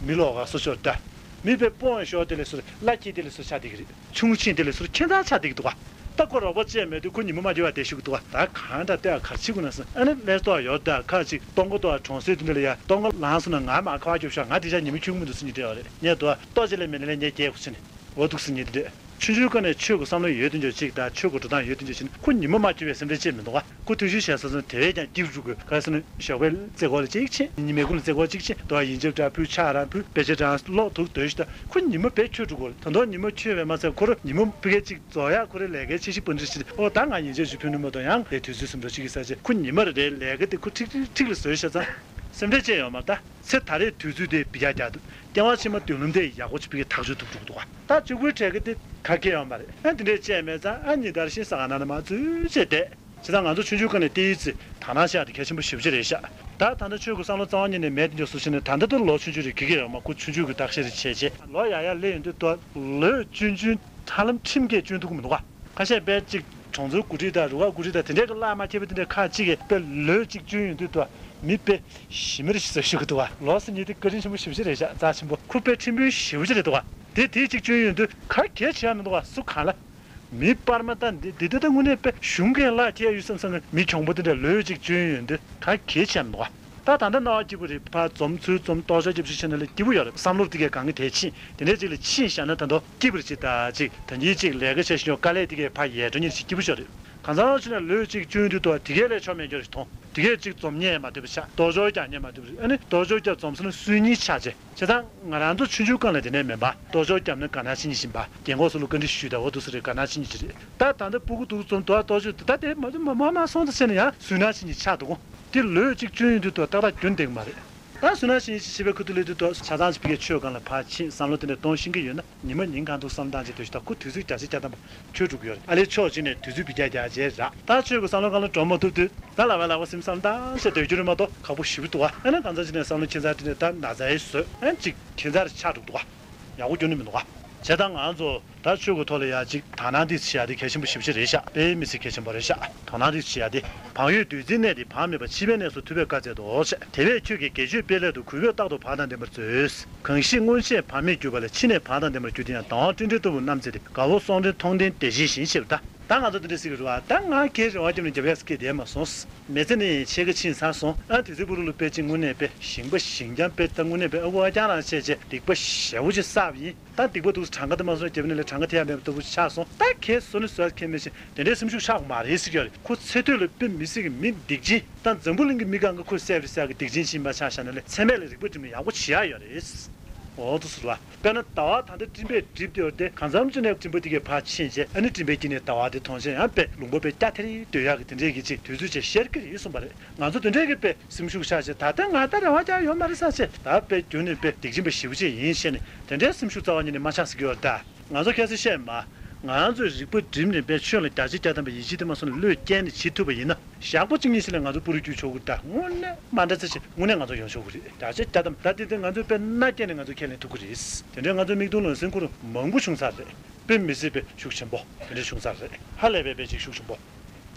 མི་ལོག་ག་སོ་ཤོར་ད། མི་དཔེ་སྤོང་ཤོར་དེ་ལས་ཟུར་བླ་འཁྱིལ་དེ་ལས་ཟུར་ཆགས་བསྡད་ཀྱི་རེད། ཆུང་ཆེན་དེ་ལས་ཟུར་ཁྱད་མཚར་ཆགས་བསྡད་ཀྱི་འདུག་ག་ད་ཁོ་རོགས་པ་བཅས་མེད་དུས་ཁོ་ཉི་མ་མ་འགྱུར་བ་བསྡད་བཞུགས་ཀྱི་འདུག་ག་ད་གང་འདྲ་ལྟོས་ཨ་གར་བྱེད་དགོས་ན་སོང་ཨ་ནི་ཀླད་སྟོགས་ཡོད་ད་ཁ་ཅིག་སྟོང་གོ་ཏོ་གྲོང་གསེབ་དེ་འདྲ་ལ་ཡ་སྟོང་གོ་ལངས་སོང་ན་ང་མ་ཁ་བ་རྒྱོབ་ཤག་ང་དེ་ཆ་ཉི་མ་ཁྱུག་མི་འདུག་སེ་ཉི་འདྲ་ཡོད་རེད་ངས་དོ་ལྟོ་ཅི་ལས་མེད་ན་ལས་ངས་སྐྱེལ་དགོས་ཟེར་ནས་འོ་འདུག་སེ་ཉི་འདྲ། ཆུང་ཆུང་སྒང་ནས་ཆོས་ཀྱི་བསམ་བློ་ཡོད་དོན་ཅོག་གཅིག་དང་ཆོས་ཀྱི་འགྲོ་སྟངས་ཡོད་དོན་ཅོག་བྱས་ན་ཁོ་ཉི་མ་མ་འཁྱོལ་བའི་སེམས་ཁྲལ་བྱེད་མི་འདུག་ག་ཁོ་ཐུགས་ཤུགས་བཞེས་ས་སོང་དེ་བས་ཀྱང་སྐྱིད་རུ་འགྲོ་དགོས། ག་རེ་ཟེར་ན་ཞོགས་པའི་རྩེད་སྐོར་ལ་གཅིག་ཕྱིན། ཉི་མའི་གུང་ལ་རྩེད་སྐོར་གཅིག་ཕྱིན། དོ་ཡིན་རྒྱབ་འདྲ་ཕུལ་ཕྱག་རང་ཕུལ་དཔེ་ཆ་རང་ཀློག་འདུག་སྡོད་ཤི་ད་ཁོ་ཉི་མ་བས་འཁྱོལ་འགྲོ་དགོས། ད་དུང་ཉི་མ་འཁྱོལ་བས་མ་ཚད་ཁོ་ར་ཉི་མ་ཕ་གི་གཅིག་རྫོགས་ཡག་ཁོ་རའི་ལས་ཀའི་ཆེ་ཤི་པ་འདྲ་ཞིག་ཨོ་ད་ང་ཡིན་རྒྱབ་ཞིག་ཕུལ་ནི་མ་གཏོགས་ཡང་དེ་དུས་ཚོད་ཟིན་འགྲོ་གཅིག་གི་ས་ཆེ་ཁོ་ཉི་མ་རེ་རེའི་ལས་ཀ་དེ་ཁོ་ཁྲིག་ཁྲིག་ཁྲིག་ལ་བཟོས་ཤ་ཚང་། སེམས་ཁྲལ་བཅས་ཡོད་མ་རེད་ད། ཚེ་ད་རེས་དུས་ཚོད་དེ་འབུད་རྒྱག་རྒྱག་འདུག་སྐྱེ་བ་ཕྱི་མ་མདུན་ལམ་དེ་ཡག་པོ་ཅིག་ཕ་གིར་ཐག་གཅོད་ཐུབ་འགྲོ་གི་འདུག་ག་ད་གཅིག་པུའི་གྲས་ཀྱི་དེ་ག་གེ་ཡོད་མ་རེད། ཨ་དེ་འདྲས་བཅས་མེད་ཙང་ཨ་ཉིན་ལྟར་ཤིང་ས་ག་ན་ན་མ་འཛུལ་བྱས་བསྡད། བྱས་ཙང་ང་ཚོ་ཆུང་ཆུང་སྒང་ནས་ཏི་ཡི་ཙི་དག་སྣང་བྱ་དེ་གལ་ཆེན་པོ་ཞེ་པོ་ཅིག་རེད་ཤག་ད་ད་ལྟ་ཆོས་ཀྱི་བསམ་བློ་རྩ་བ་ཉིད་ནས་མེད་དེ་འཇོག་སུ་ཕྱིན་ནས་ད་ལྟ་དུ་ལོ་ཆུང་ཆུང་རེད། ག་གེ་ཡོད་མ་ཁུ་ཆུང་ཆུང་གི་རྟགས་ཤེས་རེད་བྱས་བྱས་ལོ་ཡག་ཡག་སླེབས་ཡོང་དུས་དུ་ལོས་གཅུན་གཅུན་ཧ་ལམ་ཁྲིམས་ཀྱིས་གཅུན་ཐུབ་ཀྱི་མི་འདུག་ག་ཁ་ཤས་དཔེ་གཅིག་གྲོང་ཚོའི་འགོ་ཁྲིད་དང་རུ་ཁག་འགོ་ཁྲིད་དང་དེ་འདྲའི་གི་བླ་མ་མཁས་པ་དེ་འདྲའི་ཁག་གཅིག་གིས་དཔེ་ལོས་གཅིག་གཅུན་ཡོང་དུས་དུ་མི་དཔེ་ཞི་མིར་ཟ་ཞུ་གི་འདུག་ག་ལོ་ཟེར་མཁན་དེ་བཀའ་དྲིན་ཆེན་པོ་ཞེ་པོ་ཅིག་རེད་ཤག་རྩ་ཆེན་པོ་ཁུ་དཔེ་ཁྲིམས་དཔོན་ཞེ་པོ་ཅིག་རེད་འདུག་ག་དེ་དེ་གཅིག་གཅུན་ཡོང་དུས་ག་གེ་བྱས་ཡ་མི་འདུག་ག་སུ་གང་ལ། མི་སྤར་མ་དང་འདི་འདི་ལྟ་དངོས་གནས་དཔེ་གཞུང་གི་ལག་ཁྱེར་ཡོད་བསམ་བསམ་གི་མི་གྱོང་པོ་དེ་འདྲ་ལོས་གཅིག་གཅུན་ཡོང་དུས་ག་གེ་བྱས་མི་འདུག་ག་ད་ད་ལྟ་སྣང་བ་སྐྱིད་པོ་རེད། ཕར་འཛོམས་ཚུར་འཛོམས་རྟོག་ཞག་རྒྱབ་ཤིག་བྱས་ན་ལས་སྐྱིད་པོ་ཡོད་རེད། བསམ་བློ་དེ་གས་གང་གི་དེ་ཕྱིན་དེ་འདྲས་ཅིག་ལ་ཕྱིན་བཞག་ན་ད་དུང་སྐྱིད་པོ་རེད། ཅིག་ད་ཅིག་ད་གིན་ཅིག་ལས་ཀ་བྱས་ཤིང་དཀའ་ལས་དེ་གས་ཕར་ཡལ་འགྲོ་མཁན་ཞིག་སྐྱིད་པོ་ཤོར་རེད། གང་ཟག་ཕྱིན་ན་ལོས་གཅིག་གཅུན་དུས་དུ་དེ་གས་ལས་ཆོ་མེད་འགྱོ་རེད་མཐོང་། དེ་གས་གཅིག་འཛོམས་ཉན་མ་ཐུབ་པ་ཆགས། རྟོག་ཞོར་རྒྱག་ཉན་མ་ཐུབ་པ་རེད། ཨ་ནི་རྟོག་ཞོར་རྒྱག་འཛོམས་སོང་ན་སུན་གཉིས་ཆགས་བྱས། བྱས་ཙང་ང་རང་ཚོ་ཆུང་ཆུང་སྒང་ལ་དེ་ནས་མེད་པ་རྟོག་ཞོར་བརྒྱབ་ན་དགའ་སྣང་བྱེད་མཁན་ཞིག་ཡིན་པ། རྒན་གོག་ཚོ་ལ་བཀའ་འདྲི་ཞུས་དང་འོ་འདུག་སེ་རེད། དགའ་སྣང་བྱེད་མཁན་ཞིག་རེད། ད་ད་ལྟ་སྤུ་གུ་འདུག་འཛོམས་འདུག་རྟོག་ཞོར་ད་དེ་མ་མ་མ་མ་སོང་ཙང་བྱས་ན་ཡང་སུན་སྣང་བྱེད་མཁན་ཞིག་ཆགས་འདུག་གོ་དེ་ལོས་གཅིག་གཅུན་ཡོང་དུས་དུ་ཏག་ཏག་རྒྱུན་ལྡན་མ་རེད། ད་སུན་སྣང་བྱེད་མཁན་ཞིག་བྱེད་པའི་ཁུ་ཐུག་ལས་དུས་དུ་ཆ་ཚང་ཞིག་ཕ་གིའི་ཆོས་སྒང་ལ་ཕར་ཕྱིན་བསམ་བློ་དེ་འདྲ་གཏོང་ཤེས་ཀྱི་ཡོད་ན་ཉི་མ་ཉིན་གང་འདུག་བསམ་བློ་བཏང་བྱས་སྡོད་ཤིག་ད་ཁུ་དུས་ཚོད་བརྒྱ་ཆ་བརྒྱ་ཐམ་པ། ཆོས་སྒྲུབ་ཀྱི་ཡོད་རེད། ཨ་ལས་ཕྱོགས་གཅིག་ནས་དུས་ཚོད་འབུད་རྒྱག་རྒྱག་བྱས་རག་ད་ཆོས་ཀྱི་བསམ་བློ་སྒང་ལ་འགྲོ་མ་ཐུབ་དུས་ད་ལ་བས་ལ་བ་སེམས་བསམ་བཏང་བྱས་སྡོད་རྒྱུ་རེད་མ་གཏོགས་ཁག་པོ་ཞེ་པོ་འདུག་ག་ཨ་ནི་གང་ཟག་ཅིག་ནས་བསམ་བློ་ཁྱད་མཚར་དེ་ནས་ད་ན་ཚ་ཡི་བཟོས་ཨ་ནི་ཅིག་ཁྱད་མཚར་ཆགས་འགྲོ་འདུག་ག་ཡག་པོ་སྐྱོན་ནི་མི་འདུག་ག་བྱས་ཙང་ང་ཚོ་ད་ཆོས་ཀྱི་ཐོག་ལ་ཡ་ཅིག་དག་སྣང་འདི་བྱེད་ཡ་དེ་གལ་ཆེན་པོ་ཞེ་པོ་ཅིག་རེད་ཤག་དཔེ་མི་སྲིད་གལ་ཆེན་པོ་རེད་ཤག་དོ་སྣང་འདི་བྱེད་ཡ་དེ། བག་ཡོད་བདུད་རྩིའི་གནས་དེ་བག་མེད་པ། འཆི་བའི་གནས་སུ་ཐུབ་པས་བཀའ་སྩལ་ཏོ། དེ་བས་ཁྱོད་ཀྱིས་དགེ་སྤྱོད་སྤེལ་སླད་དུ་གུས་པས་རྟག་ཏུ་བག་དང་ལྡན་པར་མཛོད། གང་ཞིག་སྔོན་ཆད་བག་མེད་གྱུར་པ་ལས་ཕྱི་ནས་བག་དང་ལྡན་པར་གྱུར་ཏེ་ཡང་ཟླ་བ་སྤྲིན་བྲལ་ལྟ་བུར་རྣམ་མཛེས་ཏེ། དགའ་བོ་སོང་འདྲེན་མཐོང་ལྡན་དེ་བཞིན་བཞིན་ཞེས་པ་ད། ད་ང་ཚོ་འདི་འདྲ་ཟེར་གི་རེད་བ། ད་ང་གའི་རེ་བ་བརྒྱབ་ནས་རྒྱབ་ཡག་ཟེར་གི་བསྡད་མ་སོང་། མི་ཚེ་ནི་ཆེ་གི་ཕྱིན་ཚར་སོང་། ཨ་དུས་ཚོད་སྤུ་རུ་ལ་དཔེ་ཅིག་དངོས་གནས་དཔེ་ཞིང་པ་ཞིང་རྐྱང་དཔེ་ད་དངོས་གནས་དཔེ་ཨ་ཁུ་ཨ་རྐྱང་རང་བྱས་བྱས་སྡིག་པ་ཞེ་པོ་ཅིག་བསགས་པ་ཡིན། ད་སྡིག་པ་འདུག་གྲངས་ཀ་དུ་མ་སོང་རྒྱབ་ནས་ལས་གྲངས་ཀ་ཐེབས་ཡ་མེད་པ་ལྟ་བུ་ཆགས་སོང་། ད་གས་བཟོ་ནི་བཟོ་ཡ་ཁས་མེད་ཞིང་དེ་འདྲའི་སེམས་ཤུགས་ཆགས་མ་རེད་ཟེར་གྱི་ཡོད་རེད། ཁོ་ཚེ་སྟོད་ལ་དཔེ་མི་སྲིད་ཀྱི་མི་སྡིག་ཅན་ད་འཛམ་བུ་གླིང་གི་མི་གང་ག་ཁོ་བསད་པ་རེད་ཟེར་ཡ་གི་སྡིག་ཅན་ཅིག་ཡིན་པ་ཆ་བཞག་ན་ལས་ཚད་མེད་ལ་རིག་པ་བསྒྲིམས་ནས་ཡག་པོ་བྱེད་ཡ་ཡོད་རེད། འོ་དུ་ཟེར་བ། དཔེར་ན་ཟླ་བ་ད་ལྟ་སྤྲིན་པས་བསྒྲིབས་ཏེ་ཡོད་དེ་གང་འཚམ་ཅིག་ནས་སྤྲིན་པ་དེ་གའི་ཕར་ཕྱིན་རྗེས་ཨ་ནི་སྤྲིན་པའི་དཀྱིལ་ནས་ཟླ་བ་དེ་མཐོང་རྗེས་ཡང་དཔེ་ལུང་པ་དཔེ་སྐྱ་ཐེར་རེ་སྡོད་ཡག་གི་དེ་འདྲའི་གི་ཅིག་དུས་ཚོད་ཅིག་ཤར་གི་རེད་གསུངས་པ་རེད། ང་ཚོ་དེ་འདྲའི་གི་དཔེ་སེམས་ཤུགས་ཆག་བྱས་ད་ལྟ་ང་ལྟ་རེ་བ་རྒྱག་ཡོད་མ་རེད་ས་བྱས་ད་དཔེ་རྒྱུན་ནས་དཔེ་སྡིག་ཅན་པ་ཞེ་པོ་ཅིག་ཡིན་ཞེས་ནས་དེ་འདྲའི་སེམས་ཤུགས་རྩ་བ་ཉིད་ནས་མ་ཆག་ཟེར་གི་ཡོད་རེད་ད། ང་ཚོ་ཁ་སང་བཤད་མ། ང་ཚོས་རིག་པ་བསྒྲིམས་ནས་དཔེ་ཆོས་ལ་བརྒྱ་ཆ་བརྒྱ་ཐམ་པ་ཡིད་ཆེས་དེ་མ་སོང་ནས་བློས་བཀལ་ནས་བྱེད་ཐུབ་པ་ཡིན་ན། ཞག་པོ་གཅིག་གཉིས་ཤིག་ལ་ང་ཚོ་སྤུ་རུ་རྒྱུག་ཆོག་གི་རེད་ད། དངོས་གནས་མ་འདྲ་ཚ་ཆེ་དངོས་གནས་ང་ཚོ་ཡོང་ཆོག་གི་རེད། བརྒྱ་ཆ་བརྒྱ་ཐམ་པ་ད་དེ་དེ་ང་ཚོས་དཔེ་མནའ་བསྐྱལ་ནས་ང་ཚོ་ཁས་ལེན་ཐུབ་ཀྱི་རེད། དེ་འདྲའི་ང་ཚོའི་མིག་མཐོང་ལག་ཟིན་ཁུ་རུ་མང་པོ་བྱུང་ཚར་རེད། དཔེ་མི་སྲིད་པའི་ཤུགས་ཆེན་པོ་དེ་འདྲ་བྱུང་ཚར་རེད། ཧ་ལས་པའི་དཔེ་ཅིག་ཤུགས་ཆེན་པོ།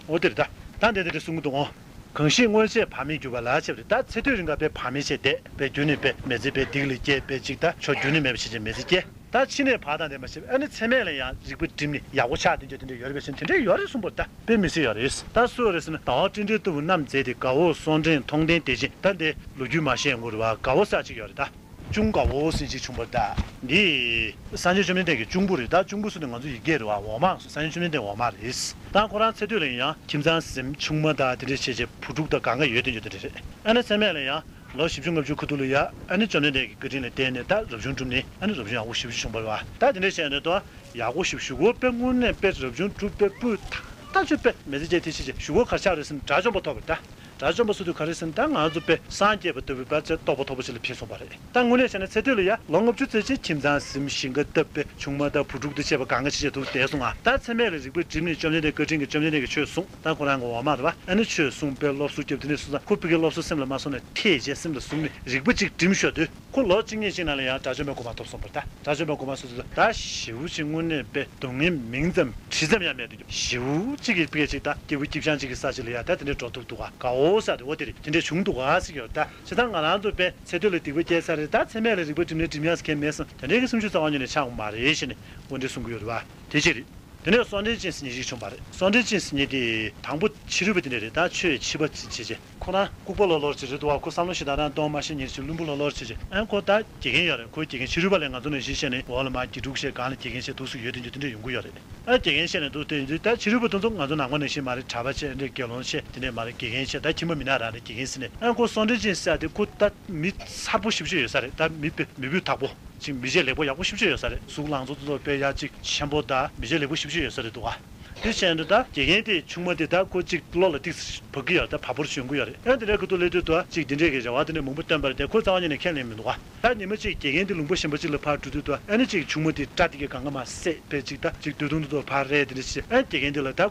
འོ་དེ་རེད་ད། ད་འདི་འདི་འདྲ་གསུང་གི་འདུག་འོ། གང་ཞིག་སྔོན་ཆད་བག་མེད་གྱུར་པ་ལ་བྱས་པ་རེད་ད། ཚེ་སྟོད་རིང་ག་དཔེ་བག་མེད་བྱས་བསྡད་པའི་རྒྱུན་ནས་དཔེ་མི་ཚེ་དཔེ་སྡིག་ལ་སྐྱེས་པའི་ཅིག་ད་ཆོ་རྒྱུན་ནས་མེད་པ་བྱས་བྱས་མི་ཚེ་སྐྱེལ། ད་ཕྱི་ནས་བག་དང་ལྡན་པ་ཞིག་ཨ་ནི་ཚད་མེད་ལ་ཡང་རིག་པ་བསྒྲིམས་ནས་ཡག་པོ་ཆགས་དེ་འདྲ་དེ་འདྲ་ཡོད་རེད་པས་ཟེར་དེ་འདྲ་ཡོད་རེད་གསུངས་པ་རེད་ད། དཔེ་མི་སྲིད་ཡོད་རེད། ད་སུ་ཡོད་རེད་ཟེར་ན་ཟླ་བ་སྤྲིན་བྲལ་ལྟ་བུ་རྣམ་མཛེས་ཏེ། དགའ་བོ་སོང་འདྲེན་མཐོང་ལྡན་དེ་བཞིན། ད་འདི་ལོ་རྒྱུས་མ་བཤད་ངོ་རེད་བ། དགའ་བོ་ཟེར་ཅིག་ཡོད་རེད་ད། ཅུང་དགའ་བོ་ཟེར་ཅིག་བྱུང་བ་རེད་ད། འདི་སངས་རྒྱས་བཅོམ་ལྡན་འདས་ཀྱི་གཅུང་པོ་རེད་ད། གཅུང་པོ་ཟེར་དུས་ང་ཚོ་ཡི་གེ་རེད་བ། འོག་མ་སངས་རྒྱས་བཅོམ་ལྡན་འདས་འོག་མ་རེད། ད་ཁོ་རང་ཚེ་སྟོད་ལ་ཡིན་ཡང་ཁྱིམ་ཚང་ཟིན་ཆུང་མ་དང་དེ་འདྲ་བྱས་བྱས་བུ་ཕྲུག་དང་གང་ག་ཡོད་དེ་འདྲ་དེ་འདྲ་རེད། ཨ་ནི་ཚད་མེད་ལ་ཡང་། ལོ་བཞི་བཅུ་ལྔ་བཅུ་ཁ་ཐུག་ལ་ཡ་ཨ་ནི་བཅོམ་ལྡན་འདས་ཀྱི་བཀའ་དྲིན་ལ་བརྟེན་ནས་ད་རབ་བྱུང་གྲུབ་ནས་ཨ་ནི་རབ་བྱུང་ཡག་པོ་ཞེ་པོ་ཅིག་བྱུང་བ་རེད་བ། ད་དེ་འདྲ་བྱས་ནས་ད་ཡག་པོ་ཞེ་པོ་ཞུ་དགོས་པའི་དངོས་གནས་དཔེ་རབ་བྱུང་གྲུབ་པའི་སྤུས་དག་ད་ཆོས་དཔེ་མི་ཚེ་སྐྱེལ་ཐེངས་ཤིག་ཅིག་ཞུ་དགོས་ག་རེ་ཆགས་རེད་ཟེར་ན་དགྲ་བཅོམ་པ་ཐོབ་པ་རེད་ད། དགྲ་བཅོམ་པ་ཟེར་དུས་ག་རེ་ཟེར་ན་ད་ང་ཚོ་དཔེ་སངས་རྒྱས་པ་ལྟ་བུའི་དཔེ་ཚེ་རྟོགས་པ་ཐོབ་པ་ཅིག་ལ་ཕེབས་སོང་བ་རེད། ད་དངོས་གནས་བྱས་ན་ཚེ་སྟོད་ལ་ཡ་ལོ་ལྔ་བཅུ་ཙམ་ཅིག་ཁྱིམ་ཚང་ཟིན་ཞིང་ཁ་བཏབ་པའི་ཆུང་མ་དང་བུ་ཕྲུག་དང་བཅས་པ་གང་ག་ཅིག་བྱས་འདུག་བསྡད་སོང་ང་། ད་ཚད་མེད་ལ་རིག་པ་བསྒྲིམས་ནས་བཅོམ་ལྡན་འདས་བཀའ་དྲིན་གྱིས་བཅོམ་ལྡན་འདས་ཀྱིས་ཆོས་གསུངས། ད་ཁོ་རང་གི་འོག་མ་རེད་བ། ཨ་ནི་ཆོས་གསུངས་པའི་སློབ་གསོ་རྒྱབ་དེ་ནས་སོང་ཙང་ཁོ་ཕ་གིའི་སློབ་གསོ་སེམས་ལ་མ་སོང་ནས་ཐེ་བྱས་སེམས་ལ་ཟུག་ནས་རིག་པ་ཅིག་བསྒྲིམས་ཞོར་དུས་ཁོ་ལོ་གཅིག་གཉིས་ཤིག་ནང་ལ་ཡང་དགྲ་བཅོམ་པའི་གོ་འཕང་ཐོབ་སོང་བ་རེད་ད། དགྲ་བཅོམ་པའི་གོ་འཕང་སོང་ཙང་ད་ཞེ་པོ་ཅིག་དངོས་གནས་དཔེ་སྡུག་བསྔལ་མིང་ཙམ་དྲི་ཙམ་ཡང་མེད་དུ་འགྱུར། ཞེ་པོ་ཅིག་གི་ཕ་གི་ཅིག་ད་སྐྱིད་པོ་སྐྱིད་ཤང་ཅིག་གི་ས་ཅིག་ལ་ཡ་ད་དེ་འདྲའི་འགྲོ་ཐུབ་འདུག་ག་དགའ་བོ་ཟེར་དེ་འོ་དེ་རེད། དེ་འདྲའི་བྱུང་འདུག་ག་ཟེར་གྱི་ཡོད་ད། བྱས་ཙང་ང་རང་ཚོ་དཔེ་ཚེ་སྟོད་ལ་སྡིག་པ་སྐྱེལ་ས་རེད་ད། ཚད་མེད་ལ་རིག་པ་བསྒྲིམས་ནས་བསྒྲིམས་ཡག་ཟེར་མཁན་མེད་སོང་། དེ་འདྲའི་གི་སེམས་ཤུགས་རྩ་བ་ཉིད་ནས་ཆགས་ཡོད་མ་རེད་ཞེས་ནས་དངོས་འབྲེལ་གསུང་གི་ཡོད་རེད་བ། དེ་གཅིག་རེད། དེ་ནས་གསོན་འདྲེན་ཅན་ཟེར་མཁན་ཞིག་བྱུང་བ་རེད། གསོན་འདྲེན་ཅན་ཟེར་མཁན་དེ་དང་པོ་ཕྱི་རོལ་པ་དེ་འདྲ་རེད་ད། ཆོས་ཕྱི་པ་ཅིག་བྱེད་བྱེད། ཁོ་རང་ལྐུགས་པ་ལོག་ལོག་ཅིག་རེད་འདུག་བ། ཁོ་བསམ་བློ་ཞེ་དྲག་རང་གཏོང་མ་ཤེས་མཁན་ཅིག་བླུན་པོ་ལོག་ལོག་བྱེད་བྱེད། ཨ་ཁོ་ད་དགེ་རྒན་ཡོད་རེད། ཁོའི་དགེ་རྒན་ཕྱི་རོལ་པ་ལས་ང་ཚོ་ནང་བཞིན་བཤད་ནས་འོག་ལ་མར་དགེ་ཕྲུག་བཤད་སྒང་ལ་དགེ་རྒན་བཤད་འདུག་སེ་ཡོད་དེ་འདྲ་དེ་འདྲ་ཡོང་གི་ཡོད་རེད། ཨ་དགེ་རྒན་བཤད་ནས་འདུག་སྟེ་ཡིན་དུས་ད་ཕྱི་རོལ་པ་དེ་ཚོ་ང་ཚོ་ནང་པ་ནང་བཞིན་མ་རེད། གྲྭ་པ་བྱས་འདྲ་དགེ་སློང་བྱས་དེ་ནས་མ་རེད་དགེ་རྒན་བྱས་ད་ཁྱིམ་པ་མི་ནག་རང་རེད་དགེ་རྒན་ཟེར་ནས། ཨ་ཁོ་གསོན་འདྲེན་ཅན་ཟེར་ཡ་དེ་ཁོ་ད་མི་གསར་པོ་ཞེ་པོ་ཅིག་ཡོད་ས་རེད། ད་མི་དཔེ་མི་བུ་དག་པོ་ཅིག་མི་བྱེད་ལེགས་པོ་ཡག་པོ་ཞེ་པོ་ཅིག་ཡོད་ས་རེད། གཟུགས་ལང་ཚོ་ཚོ་དཔེ་ཡ་ཅིག་ཆེན་པོ་ད་མི་བྱེད་ལེགས་པོ་ཞེ་པོ་ཅིག་ཡོད་ས་རེད་འདུག་ག་དེ་བྱས་ན་ད་དགེ་རྒན་དེ་ཆུང་མ་དེ་ད་ཁོ་གཅིག་བློ་ལ་ཏིག་ཙམ་བབས་ཀྱི་ཡོད་རེད། ད་བབས་པོ་ཞོན་གྱི་ཡོད་རེད། ཨ་དེ་འདྲའི་ཁ་ཐུག་སླེབས་དུས་ད་གཅིག་དེ་འདྲའི་གི་རེ་བ་དེ་འདྲ་མང་པོ་བཏོན་པ་རེད་དེ། ཁོ་རྩ་བ་ཉིད་ནས་ཁས་ལེན་མི་འདུག་ག་ད་ཉི་མ་གཅིག་དགེ་རྒན་དེ་ལུང་པ་གཞན་པ་གཅིག་ལ་ཕར་འགྲོ་དུས་ད་ཨ་ནི་གཅིག་ཆུང་མ་དེ་སྐྲ་དེ་གི་སྒང་ག་མར་བསད་པས་གཅིག་ད་གཅིག་སྟོད་ཐུང་དུ་ཕར་རེད། དེ་འདྲ་བྱས་ཨ་དགེ་རྒན་དེ་ལ་ད་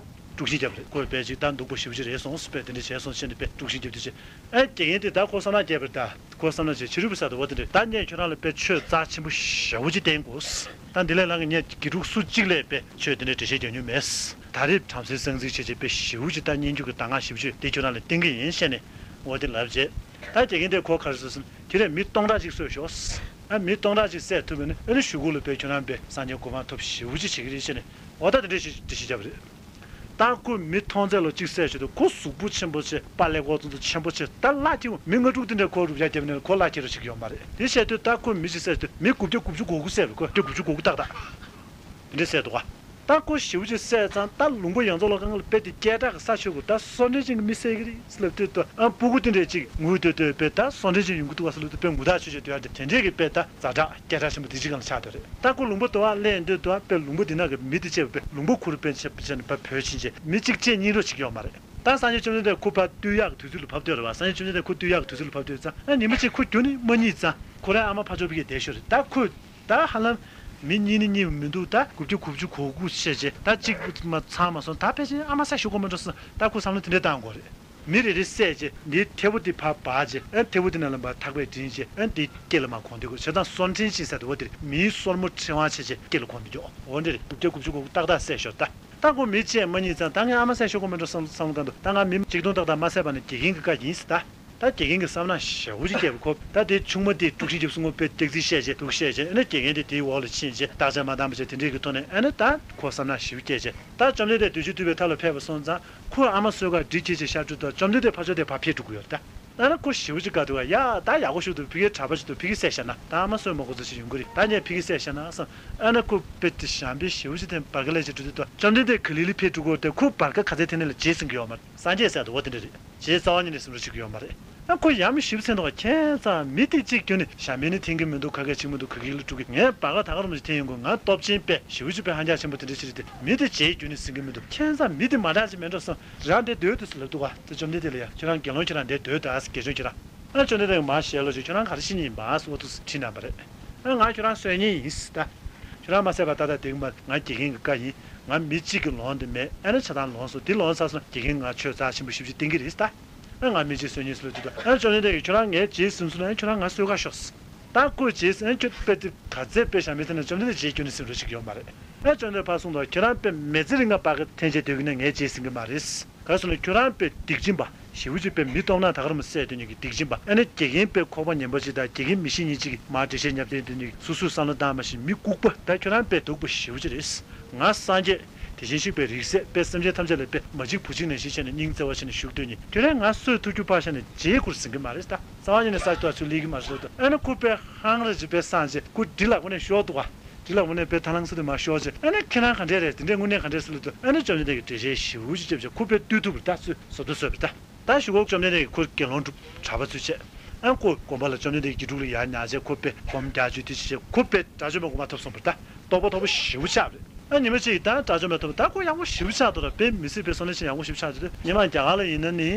དཀྲུག་ཤིང་བརྒྱབ་རེད། ཁོས་དཔེ་ཅིག་ད་སྡུག་པོ་ཞེ་པོ་ཅིག་རེད་སོང་ཟེར། དཔེ་དེ་འདྲ་བྱས་སོང་ཟེར་ནས་དཔེ་དཀྲུག་ཤིང་བརྒྱབ་དུས་ཅིག་ཨ་དགེ་རྒན་དེ་ད་ཁོ་བསམ་ནག་བརྒྱབ་པ་རེད། ད་ཁོ་བསམ་ནག་ཅིག་ཕྱི་རོལ་པོ་ཟེར་དུས་འོ་དེ་འདྲ། ད་ངས་ཁྱོད་རང་ལ་དཔེ་ཆོས་རྩ་ཆེན་པོ་ཞེ་པོ་ཅིག་བསྟན་དགོས། ད་འདི་ལས་ལྷག་གི་ངས་དགེ་ཕྲུག་སུ་གཅིག་ལ་དཔེ་ཆོས་དེ་འདྲ་འགྲེལ་བཤད་རྒྱག་མྱོང་མེད། ད་རེས་བྲམ་ཟེ་གསང་འཛིན་བྱས་བྱས་དཔེ་ཞེ་པོ་ཅིག་ད་སྙན་རྒྱུད་ཀྱི་གདམས་ངག་ཞེ་པོ་ཅིག་དེ་ཁྱོད་རང་ལ་བསྟན་གྱི་ཡིན་བཤད་ནས་འོ་དེ་ལབ་རྗེས། ད་དགེ་རྒན་དེ་ཁོ་ག་རེ་ཟེར་ཟེར་ན། དེ་རིང་མི་སྟོང་ཕྲག་ཅིག་གསོད་ཤོག་ཨ་མི་སྟོང་ཕྲག་ཅིག་བསད་ཐུབ་པ་ཡིན་ན་ཨ་ནི་གཞུག་གུ་ལ་དཔེ་ཁྱོད་རང་དཔེ་སངས་རྒྱས་གོ་འཕང་ཐོབ་ཞེ་པོ་ཅིག་བྱེད་ཀྱི་རེད་བཤད་ནས་འོ་ད་དེ་འདྲ་ཞིག་འགྲེལ་བཤད་བརྒྱབ་པ་རེད། ད་ཁོ་མི་མཐོང་ཚད་ལ་གཅིག་བསད་བྱས་དུས་ཁོ་གཟུགས་པོ་ཆེན་པོ་བྱས། པགས་ཀླད་ཀོར་ཙམ་ཙམ་ཆེན་པོ་བྱས། ད་གླ་ཁེ་མི་ལྔ་དྲུག་དེ་འདྲས་ཁོ་རུབ་ཡ་བརྒྱབ་ནས་ཁོ་གླ་ཁེ་རོགས་བྱེད་ཀྱི་ཡོད་མ་རེད། དེ་བྱས་དུས་ད་ཁོ་མི་གཅིག་བསད་དུས་མི་དགུ་བརྒྱ་དགུ་བཅུ་གོ་དགུ་བསད་པ། ཁོ་དགུ་བརྒྱ་དགུ་བཅུ་གོ་དགུ་ཏག་ཏག་དེ་འདྲས་བསད་འདུག་ག་ད་ཁོ་ཞེ་པོ་ཅིག་བསད་ཙང་ད་ལུང་པ་ཡོངས་རྫོགས་ལ་དཀའ་ངལ། དཔེ་དེ་སྐད་གྲགས་ཀྱི་ས་ཆོད་དགོས། ད་སོ་འདྲེན་ཅན་གྱི་མི་བསད་ཀྱི་རེད་ཟེར་ལབ་དུས་ད་ཨ་སྤུ་གུ་དེ་འདྲས་ཅིག་ངུས་སྡོད་སྡོད་དཔེ་ད་སོ་འདྲེན་ཅན་ཡོང་གི་འདུག་ག་ཟེར་ལབ་དུས་དཔེ་ངུ་ཐག་ཆོད་ཆོད་སྡོད་ཡ་དེ་དེ་འདྲས་ཀྱི་དཔེ་ད་ཛ་དྲག་སྐད་གྲགས་ཆེན་པོ་དེ་ཅིག་སྒང་ལ་ཆགས་སྡོད་རེད། ད་ཁོ་ལུང་པ་དེ་བ་སླེབས་དུས་ད་དཔེ་ལུང་པ་འདི་ནང་གི་མི་དེ་བཅས་པ་དཔེ་ལུང་པ་ཁུར་དཔེ་བྱས་བྱས་ནས་ཕར་བྲོས་ཕྱིན་བྱས་མི་གཅིག་གཅིག་གཉིས་རོགས་བྱེད་ཀྱི་ཡོད་མ་རེད། ད་སངས་རྒྱས་བཅོམ་ལྡན་འདས་ཁོ་ཕར་བཏུལ་ཡག་གི་དུས་ཚོད་ལ་བབས་བསྡད་རེད་བ། སངས་རྒྱས་བཅོམ་ལྡན་འདས་ཁོ་བཏུལ་ཡག་གི་དུས་ཚོད་ལ་བབས་བསྡད་ཙང་ཨ་ཉི་མ་གཅིག་ཁོ་རྒྱུན་ནས་མ་རྙེད་ཙང་ཁོ་རའི་ཨ་མ་ཕར་ཕྱོགས་ཕ་གིར་བསྡད་ཤོར་རེད། ད་ཁོས་ད་ཧ་ལམ་མི་གཉིས་ནི་རྙེད་མི་འདུག་ད་དགུ་བཅུ་གོ་དགུ་བྱས་རྗེས་ད་གཅིག་མ་ཚང་མ་སོང་། ད་ཕལ་ཆེར་ཨ་མ་བསད་ཤོར་དགོས་མ་འགྲོ་བསམ། ད་ཁོ་བསམ་བློ་དེ་འདྲས་བཏང་དགོས་རེད། མི་རེ་རེ་བསད་རྗེས་འདིའི་ཐལ་པོ་དེ་ཕར་སྦ་རྗེས་ཨ་ཐལ་པོ་དེ་ནང་ལ་མར་ཐག་པས་བྲིས་རྗེས་ཨ་འདི་སྐེ་ལ་མར་གོན་སྡོད་དགོས། བྱས་ཙང་སོ་འདྲེན་ཅན་ཟེར་དུས་འོ་དེ་རེད། མིའི་སོར་མོ་ཕྲེང་བ་བྱས་རྗེས་སྐེ་ལ་གོན་སྡོད་རྒྱུ་འོ་འདྲ་རེད། དགུ་བརྒྱ་དགུ་བཅུ་གོ་དགུ་ཏག་ཏག་བསད་ཤོར། ད་ད་ཁོ་མི་གཅིག་མ་རྙེད་ཙང་ད་ངས་ཨ་མ་བསད་ཤོར་དགོས་མ་འགྲོ་བསམ་བསམ་བློ་བཏང་འདུག་ད་ང་མི་ཆིག་སྟོང་ཏག་ཏག་མ་བསད་པ་ནི་དགེ་རྒན་གྱི་བཀའ་ཡིན་ཟེར། ད་ད་དགེ་རྒན་གྱིས་བསམ་ནག་ཞེ་པོ་ཅིག་བསྐྱལ་བ། ཁོ་ད་དེ་ཆུང་མ་དེ་དཀྲུག་ཤིང་རྒྱབ་སོང་ངོ་། དཔེ་སྐྱག་རྫུན་བཤད་བྱས་སྡུག་བཤད་བྱས་ཨ་ནི་དགེ་རྒན་དེ་དེའི་འོག་ལ་ཕྱིན་བྱས་བརྟག་དཔྱད་མ་བཏང་བ་བྱས་དེ་འདྲས་ཀྱི་ཐོག་ནས་ཨ་ནི་ད་ཁོ་བསམ་ནག་ཞེ་པོ་བསྐྱལ་བྱས། ད་བཅོམ་ལྡན་འདས་བདུད་བཞི་འདུལ་བའི་ཐབས་ལ་ཕེབས་པ་སོང་ཙང་ཁོའི་ཨ་མ་གསོད་གར་སྒྲིག་བྱས་བྱས་ཤར་བྲོས་དུས་བཅོམ་ལྡན་འདས་ཕར་ཕྱོགས་དེ་ཕར་ཕེབས་འགྲོ་གི་ཡོད་རེད་ད། ཨ་ནི་ཁོ་ཞེ་པོ་ཅིག་དགའ་འདུག་ག་ཡ་ད་ཡག་པོ་ཞིག་འདུག་ཕ་གིར་གྲྭ་པ་ཞིག་འདུག་ཕ་གིར་བསད་བཞག་ན་ད་ཨ་མ་གསོད་མ་དགོས་ཚོད་ཅིག་ཡོང་གི་རེད། ད་ངས་ཕ་གིར་བསད་བཞག་ན་བསམ། ཨ་ནི་ཁོ་དཔེ་དེ་ཞང་པོའི་ཞེ་པོ་ཅིག་དེ་བར་སྐབས་ལས་ཅིག་འགྲོ་དུས་ད་བཅོམ་ལྡན་འདས་ག་ལེ་ལེ་ཕེབས་འགྲོ་གི་ཡོད་རེད་དེ། ཁོ་བར་སྐབས་ག་ཚད་དེ་ནས་ལ་རྗེས་ཟིན་གི་ཡོད་མ་རེད། སངས་རྒྱས་ཟེར་དུས་འོ་དེ་འདྲ་རེད། རྗེས་རྩ་བ་ཉིད་ནས་ཟིན་རོགས་བྱེད་ཀྱི་ཡོད་མ་རེད། ཨ་ཁོ་ཡ་མོ་ཞེ་པོ་ཚིག་འདུག་ག་ཁྱད་མཚར། མི་དེ་གཅིག་ཁྱོན་ནས་ཞྭ་མོ་ནི་འཐེན་གྱི་མི་འདུག་ག་གས་འཆིང་མི་འདུག་ག་གིས་ལ་དཀྲུག་གི་ངས་བར་སྐབས་ད་ག་རང་མ་ཞིག་འཐེན་ཡོང་གི་ང་སྟོབས་ཆེན་པས་ཞེ་པོ་ཅིག་དཔེ་ཧན་རྒྱ་ཆེན་པོ་དེ་འདྲ་ཞིག་རེད་དེ། མི་དེ་རྗེས་ཁྱོན་ནས་ཟིན་གྱི་མི་འདུག་ཁྱད་མཚར། མི་དེ་མ་འདྲ་ཅིག་མེད་འགྲོ་བསམ། རང་འདིར་སྡོད་དུས་ལབ་འདུག་ག་ད་བཅོམ་ལྡན་འདས་ལ་ཡ་ཁྱོད་རང་དགེ་སློང་ཁྱོད་རང་འདིར་སྡོད་དུས་ཨ་ས་དགེ་སྦྱོང་ཁྱོད་རང་། ཨ་བཅོམ་ལྡན་འདས་ཀྱིས་མར་ཞལ་ལབ་བྱས་ཁྱོད་རང་ག་རེ་བྱེད་མཁན་ཡིན་པ་ཟེར་འོ་དེ་དྲིས་གནང་བ་རེད། ཨ་ང་ཁྱོད་རང་གསོད་མཁན་ཡིན་ཟེར་ད། ཁྱོད་རང་མ་བསད་པ་ད་ལྟ་བསྡད་ཀྱི་མ་རེད། ང་དགེ་རྒན་གྱི་བཀའ་ཡིན། ང་མི་གཅིག་གིས་ལོངས་ཏེ་མེད། ཨ་ནི་ཆ་ཚང་ལོངས་སོང་། དེ་ལོངས་ཚར་སོང་ན་དགེ་རྒན་ང་ཆོས་རྩ་ཆེན་པོ་ཞེ་པོ་ཅིག་བསྟན་གྱི་རེད་ད། ཨ་ང་མི་གཅིག་གསོད་མཁན་ཟེར་ལབ་དུས་ད། ཨ་བཅོམ་ལྡན་འདས་ཀྱིས་ཁྱོད་རང་ངའི་རྗེས་ཟིན་སོང་ན་ཨ་ཁྱོད་རང་ང་གསོད་གར་ཤོག་ཟེར། ད་ཁོས་རྗེས་ཟིན། ཨ་ཁྱོད་དཔེ་དེ་ག་ཚད་དཔེ་ཞྭ་མོ་འཐེན་ན་བཅོམ་ལྡན་འདས་རྗེས་ཁྱོན་ནས་ཟིན་རོགས་བྱེད་ཀྱི་ཡོད་མ་རེད། ཨ་བཅོམ་ལྡན་འདས་ཕར་གསུངས་དོ། ཁྱོད་རང་དཔེ་མི་ཚེ་རིང་ང་བར་སྐབས་འཐེན་བྱས་སྡོད་ཀྱི་ན་ངས་རྗེས་ཟིན་གྱི་མ་རེད། ག་རེ་ཟེར་ན་ཁྱོད་རང་དཔེ་སྡིག་ཅན་པ་ཞེ་པོ་ཅིག་དཔེ་མི་སྟོབས་ན་ད་ག་རང་མ་བསད་སྡོད་མཁན་གྱི་སྡིག་ཅན་པ། ཨ་ནི་དགེ་རྒན་དཔེ་ཁོག་པ་ངན་པ་ཅིག་དང་དགེ་རྒན་མི་ཤེས་མཁན་ཅིག་གིས་མར་འགྲེལ་བཤད་བརྒྱབ་བསྡད་སྡོད་མཁན་གྱི་སོ་སོས་བསམ་བློ་བཏང་མ་ཤེས་མི་ལྐུགས་པ། ད་ཁྱོད་རང་དཔེ་སྡུག་པ་ཞེ་པོ་ཅིག་རེད། ང་སངས་རྒྱས་དེ་བཞིན་གཤེགས་པའི་རིང་བསྲེལ་དཔེ་སེམས་ཅན་ཐམས་ཅད་ལ་དཔེ་མ་འཇིགས་བུ་འཇིགས་ནང་བཞིན་བྱས་ནས་སྙིང་བརྩེ་བ་བྱས་ནས་བཞུགས་སྡོད་མཁན་ཁྱོད་རང་ང་གསོད་ཐུབ་རྒྱུ་ཕར་བཞག་ནས་རྗེས་ཁུར་ཟིན་གྱི་མ་རེད་ད། རྩ་བ་ཉིད་ནས་ས་ཆ་ཚུར་སླེབས་ཀྱི་མ་རེད་ད། ཨ་ནི་ཁོ་དཔེ་ཧང་རེ་ཅིག་དཔེ་སངས་རྗེས་ཁོ་འདྲེ་ལག་པ་ནས་ཤོར་འདུག་ག་འདྲེ་ལག་པ་ནས་དཔེ་ཐར་ལམ་ས་དེ་མར་ཤོར་རྗེས་ཨ་ནི་ཁྱེད་རང་ག་འདྲས་རེད། དེ་འདྲས་དངོས་གནས་ག་འདྲས་ཟེར་ལབ་དུས་ཨ་ནི་བཅོམ་ལྡན་འདས་ཀྱིས་འགྲེལ་བཤད་ཞེ་པོ་ཅིག་བརྒྱབ་བྱས་ཁོ་དཔེ་བཏུལ་ཐུབ་པ་རེད་ད། ཚུར་བཟོ་ཐུབ་བཟོས་པ་རེད་ད། ད་གཞུག་གུ་བཅོམ་ལྡན་འདས་ཀྱིས་ཁོ་དགེ་སློང་གྲུབ་གྲྭ་པ་ཚུལ་བྱས། ཨ་ཁོ་དགོན་པ་ལ་བཅོམ་ལྡན་འདས་ཀྱི་དགེ་ཕྲུག་ལ་ཡར་ཉར་བྱས་ཁོ་དཔེ་སྒོམ་རྒྱག་བཅུག་དེ་བྱས་བྱས་ཁོ་དཔེ་དགྲ་བཅོམ་པའི་གོ་འཕང་ཐོབ་སོང་བ་རེད་ད། རྟོགས་པ་རྟོགས་པ་ཞེ་པོ་ཆགས་པ་རེད། ཨ་ཉི་མ་གཅིག་ད་དགྲ་བཅོམ་པའི་ཐོབ་ད་ཁོ་ཡག་པོ་ཞེ་པོ་ཆགས་འདུག་ར། དཔེ་མི་སྲིད་པའི་བསམ་བློ་ཅན་ཡག་པོ་ཞེ་པོ་ཆགས་འདུག་སྔོན་མ་རྒྱ་གར་ལ་ཡིན་ན་ནི་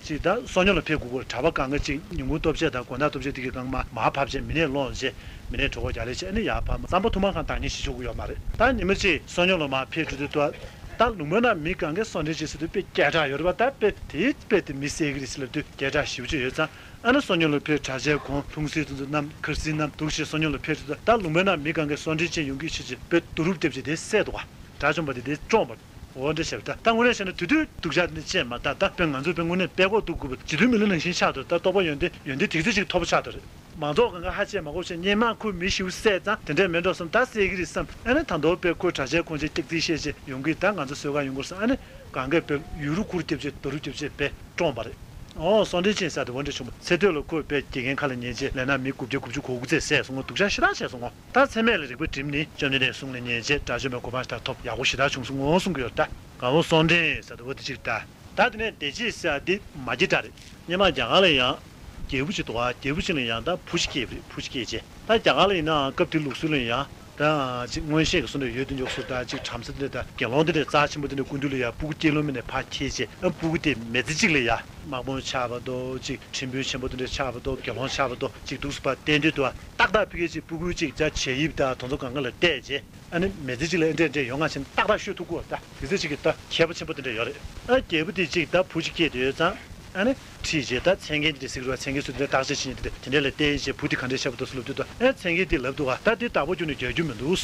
ཅིག་ད་བསོད་སྙོམས་ལ་ཕེབས་དགོས་ཀྱི་རེད། གྲྭ་པ་གང་ག་ཅིག་ཉིན་གུང་ལྟོ་ཆས་དང་དགོང་དག་ལྟོ་ཆས་དེ་གི་སྒང་མར་མར་བབས་བྱས་མི་ནད་སློང་བྱས་མི་ནད་གྲོད་ཁོག་རྒྱག་ལས་བྱས་ཨ་ནི་ཡར་ཕར་རྩམ་པ་ཐུར་མ་གང་འདང་ངེས་ཤིག་ཆོག་གི་ཡོད་མ་རེད། ད་ཉི་མ་གཅིག་བསོད་སྙོམས་ལ་མར་ཕེབས་འགྲོ་དུས་ད་ད་ལུང་པ་ན་མི་གང་གས་བསོད་སྙོམས་བྱེད་ཟེར་དུས་དཔེ་སྐད་གྲགས་ཡོད་རེད་པ། ད་དཔེ་དེའི་དཔེ་དེ་མི་བསད་ཀྱི་རེད་ཟེར་ལབ་དུས་སྐད་གྲགས་ཞེ་པོ་ཅིག་ཡོད་ཙང་། ཨ་ནི་བསོད་སྙོམས་ལ་ཕེབས། གྲྭ་ཆས་གོན། འཐུང་ཆས་དེ་ཚོ་བསྣམས། ཁར་སིལ་བསྣམས། འདུག་སེ་བསོད་སྙོམས་ལ་ཕེབས་དུས་ད་ལུང་པའི་ནང་མི་གང་གས་བསོད་སྙོམས་བྱེད་ཡོང་གི་ཕྱིར་ཅིག་དཔེ་བསྡུ་རུབ་བརྒྱབ་བྱས་དེ་བསད་འདུག་ག་དགྲ་བཅོམ་པ་དེ་དེ་བཅོམ་པ། འོ་འདྲ་བྱས་པ་ད་ད་དངོས་གནས་བཤད་ན་དེ་དུས་སྡུག་ཅག་དེ་འདྲ་ཅིག་མ་རེད། ད་དཔེ་ང་ཚོ་དཔེ་དངོས་གནས་དཔེ་ཀོ་སྡུག་དགོས་པ་བྱིས་དུས་མི་ལུས་ནང་བཞིན་ཆགས་འདུག་ད་རྟོགས་པ་ཡོན་ཏན་ཡོན་ཏན་དེ་ཚོ་ཅིག་ཐོབ་པ་ཆགས་འདུག་རེད། མང་ཚོགས་གང་ག་ཧ་ཅང་མ་གོ་བྱས་སྔོན་མ་ཁོས་མི་ཞིག་བསད་ཙང་དེ་འདྲས་མེད་འགྲོ་བསམ། ད་བསད་ཀྱི་རེད་བསམ། ཨ་ནི་ད་དུང་དཔེ་ཁོས་གྲྭ་ཆས་གོན་བྱས་སྐྱག་རྫུན་བཤད་བྱས་ཡོང་གི་ད་ང་ཚོ་གསོད་གར་ཡོང་གི་རེད་བསམ། ཨ་ནི་གང་གས་དཔེ་ཡུ་རུ་ཁུར་རྒྱབ་བྱས་རྡོ་རུབ་རྒྱབ་བྱས་དཔེ་བཀྲོངས་པ་རེད། ཨོ་བསོད་སྙོམས་བྱེད་ཟེར་དེ་འོ་འདྲ་བྱུང་བ། ཚེ་སྟོད་ལ་ཁོས་དཔེ་དགེ་རྒན་ཁ་ལ་ཉན་བྱས་ལས་ན་མི་དགུ་བརྒྱ་དགུ་བཅུ་གོ་དགུ་ཙམ་བསད་སོང་ངོ་། སྡུག་ཅག་ཞེ་དྲག་བྱས་སོང་ངོ་། ད་ཚེ་སྨད་ལ་རིག་པ་བསྒྲིམས་ནས་བཅོམ་ལྡན་འདས་གསུང་ལ་ཉན་བྱས་དགྲ་བཅོམ་པའི་གོ་འཕང་ཞེ་དྲག་ཐོབ་ཡག་པོ་ཞེ་དྲག་བྱུང་སོང་ངོ་གསུང་གི་ཡོད་ད། གང་བོ་བསོད་སྙོམས་ཟེར་དེ་འོ་དེ་གཅིག་ད། ད་དེ་ནས་བདེ་སྐྱིད་ཟེར་ཡ་འདི་མ་སྐྱིད་དྲགས་རེད། སྔོན་མ་རྒྱ་གར་ལ་ཡང་རྒྱལ་པོ་ཅིག་འདུག་ག་རྒྱལ་པོ་ཅིག་ལ་ཡང་ད་བུ་ཞིག་སྐྱེས་པ་རེད། བུ་ཞིག་སྐྱེས་རྗེས་ད་རྒྱ་གར་ལ་ཡིན་ནའང་སྐབས་དེའི་ལུགས་སྲོལ་ལ་ཡང་ ད་ཅིག་མངོན་ཤེས་ཀྱི་བཟོ་འདྲ་ཡོད་དུ་འཇོག་སོ། ད་ཅིག་བྲམ་ཟེ་འདི་འདྲ་ད་དགེ་སློང་འདི་འདྲ་རྩ་ཆེན་པོ་འདི་འདྲ་སྐུ་མདུན་ལ་ཡ་སྤུ་གུ་སྐྱེས་ལོ་མིན་ནས་ཕར་ཁྱེར་བྱས། ཨ་སྤུ་གུ་དེ་མི་ཚེ་གཅིག་ལ་ཡ་དམག་དཔོན་ཆགས་པ་དོ། ཅིག་ཁྲིམས་དཔོན་ཆེན་པོ་འདི་འདྲ་ཆགས་པ་དོ། དགེ་སློང་ཆགས་པ་དོ། ཅིག་འདུག་སུ་ཕར་བསྟན་དུས་དུ་ཏག་ཏག་ཕ་གི་ཅིག་སྤུ་གུའི་ཅིག་ད་བྱད་དབྱིབས་དང་དེ་ཚོ་གང་ག་ལ་བལྟས་བྱས། ཨ་ནི་མི་ཚེ་གཅིག་ལ་ཨེ་འདྲས་འདྲས་ཡོང་ང་བྱས་ནས་ཏག་ཏག་ཤོད་ཐུབ་དགོས་ད། དེ་ཚེ་གཅིག་གི་ད་མཁས་པ་ཆེན་པོ་དེ་འདྲ་ཡོད་རེད། ཨ་རྒྱལ་པོ་དེ་གཅིག་ད་བུ་གཅིག་སྐྱེས་དུས་ཙང་། ཨ་ནི་ཁྲིད་བྱས་ད་མཚན་མཁན་དེ་འདྲ་ཟེར་གི་རེད་བ། མཚན་མཁན་སུ་དེ་འདྲ་བརྟག་དཔྱད་བྱེད་མཁན་དེ་འདྲ་དེ་འདྲ་ལ་བལྟས་བྱས་བུ་དེ་ག་འདྲས་ཆགས་པ་འདུག་ཟེར་ལབ་དུས་ད། ཨ་མཚན་མཁན་དེས་ལབ་འདུག་ག་ད་དེ་བདག་པོ་ཁྱོན་ནས་རྒྱག་རྒྱུ་མི་འདུག་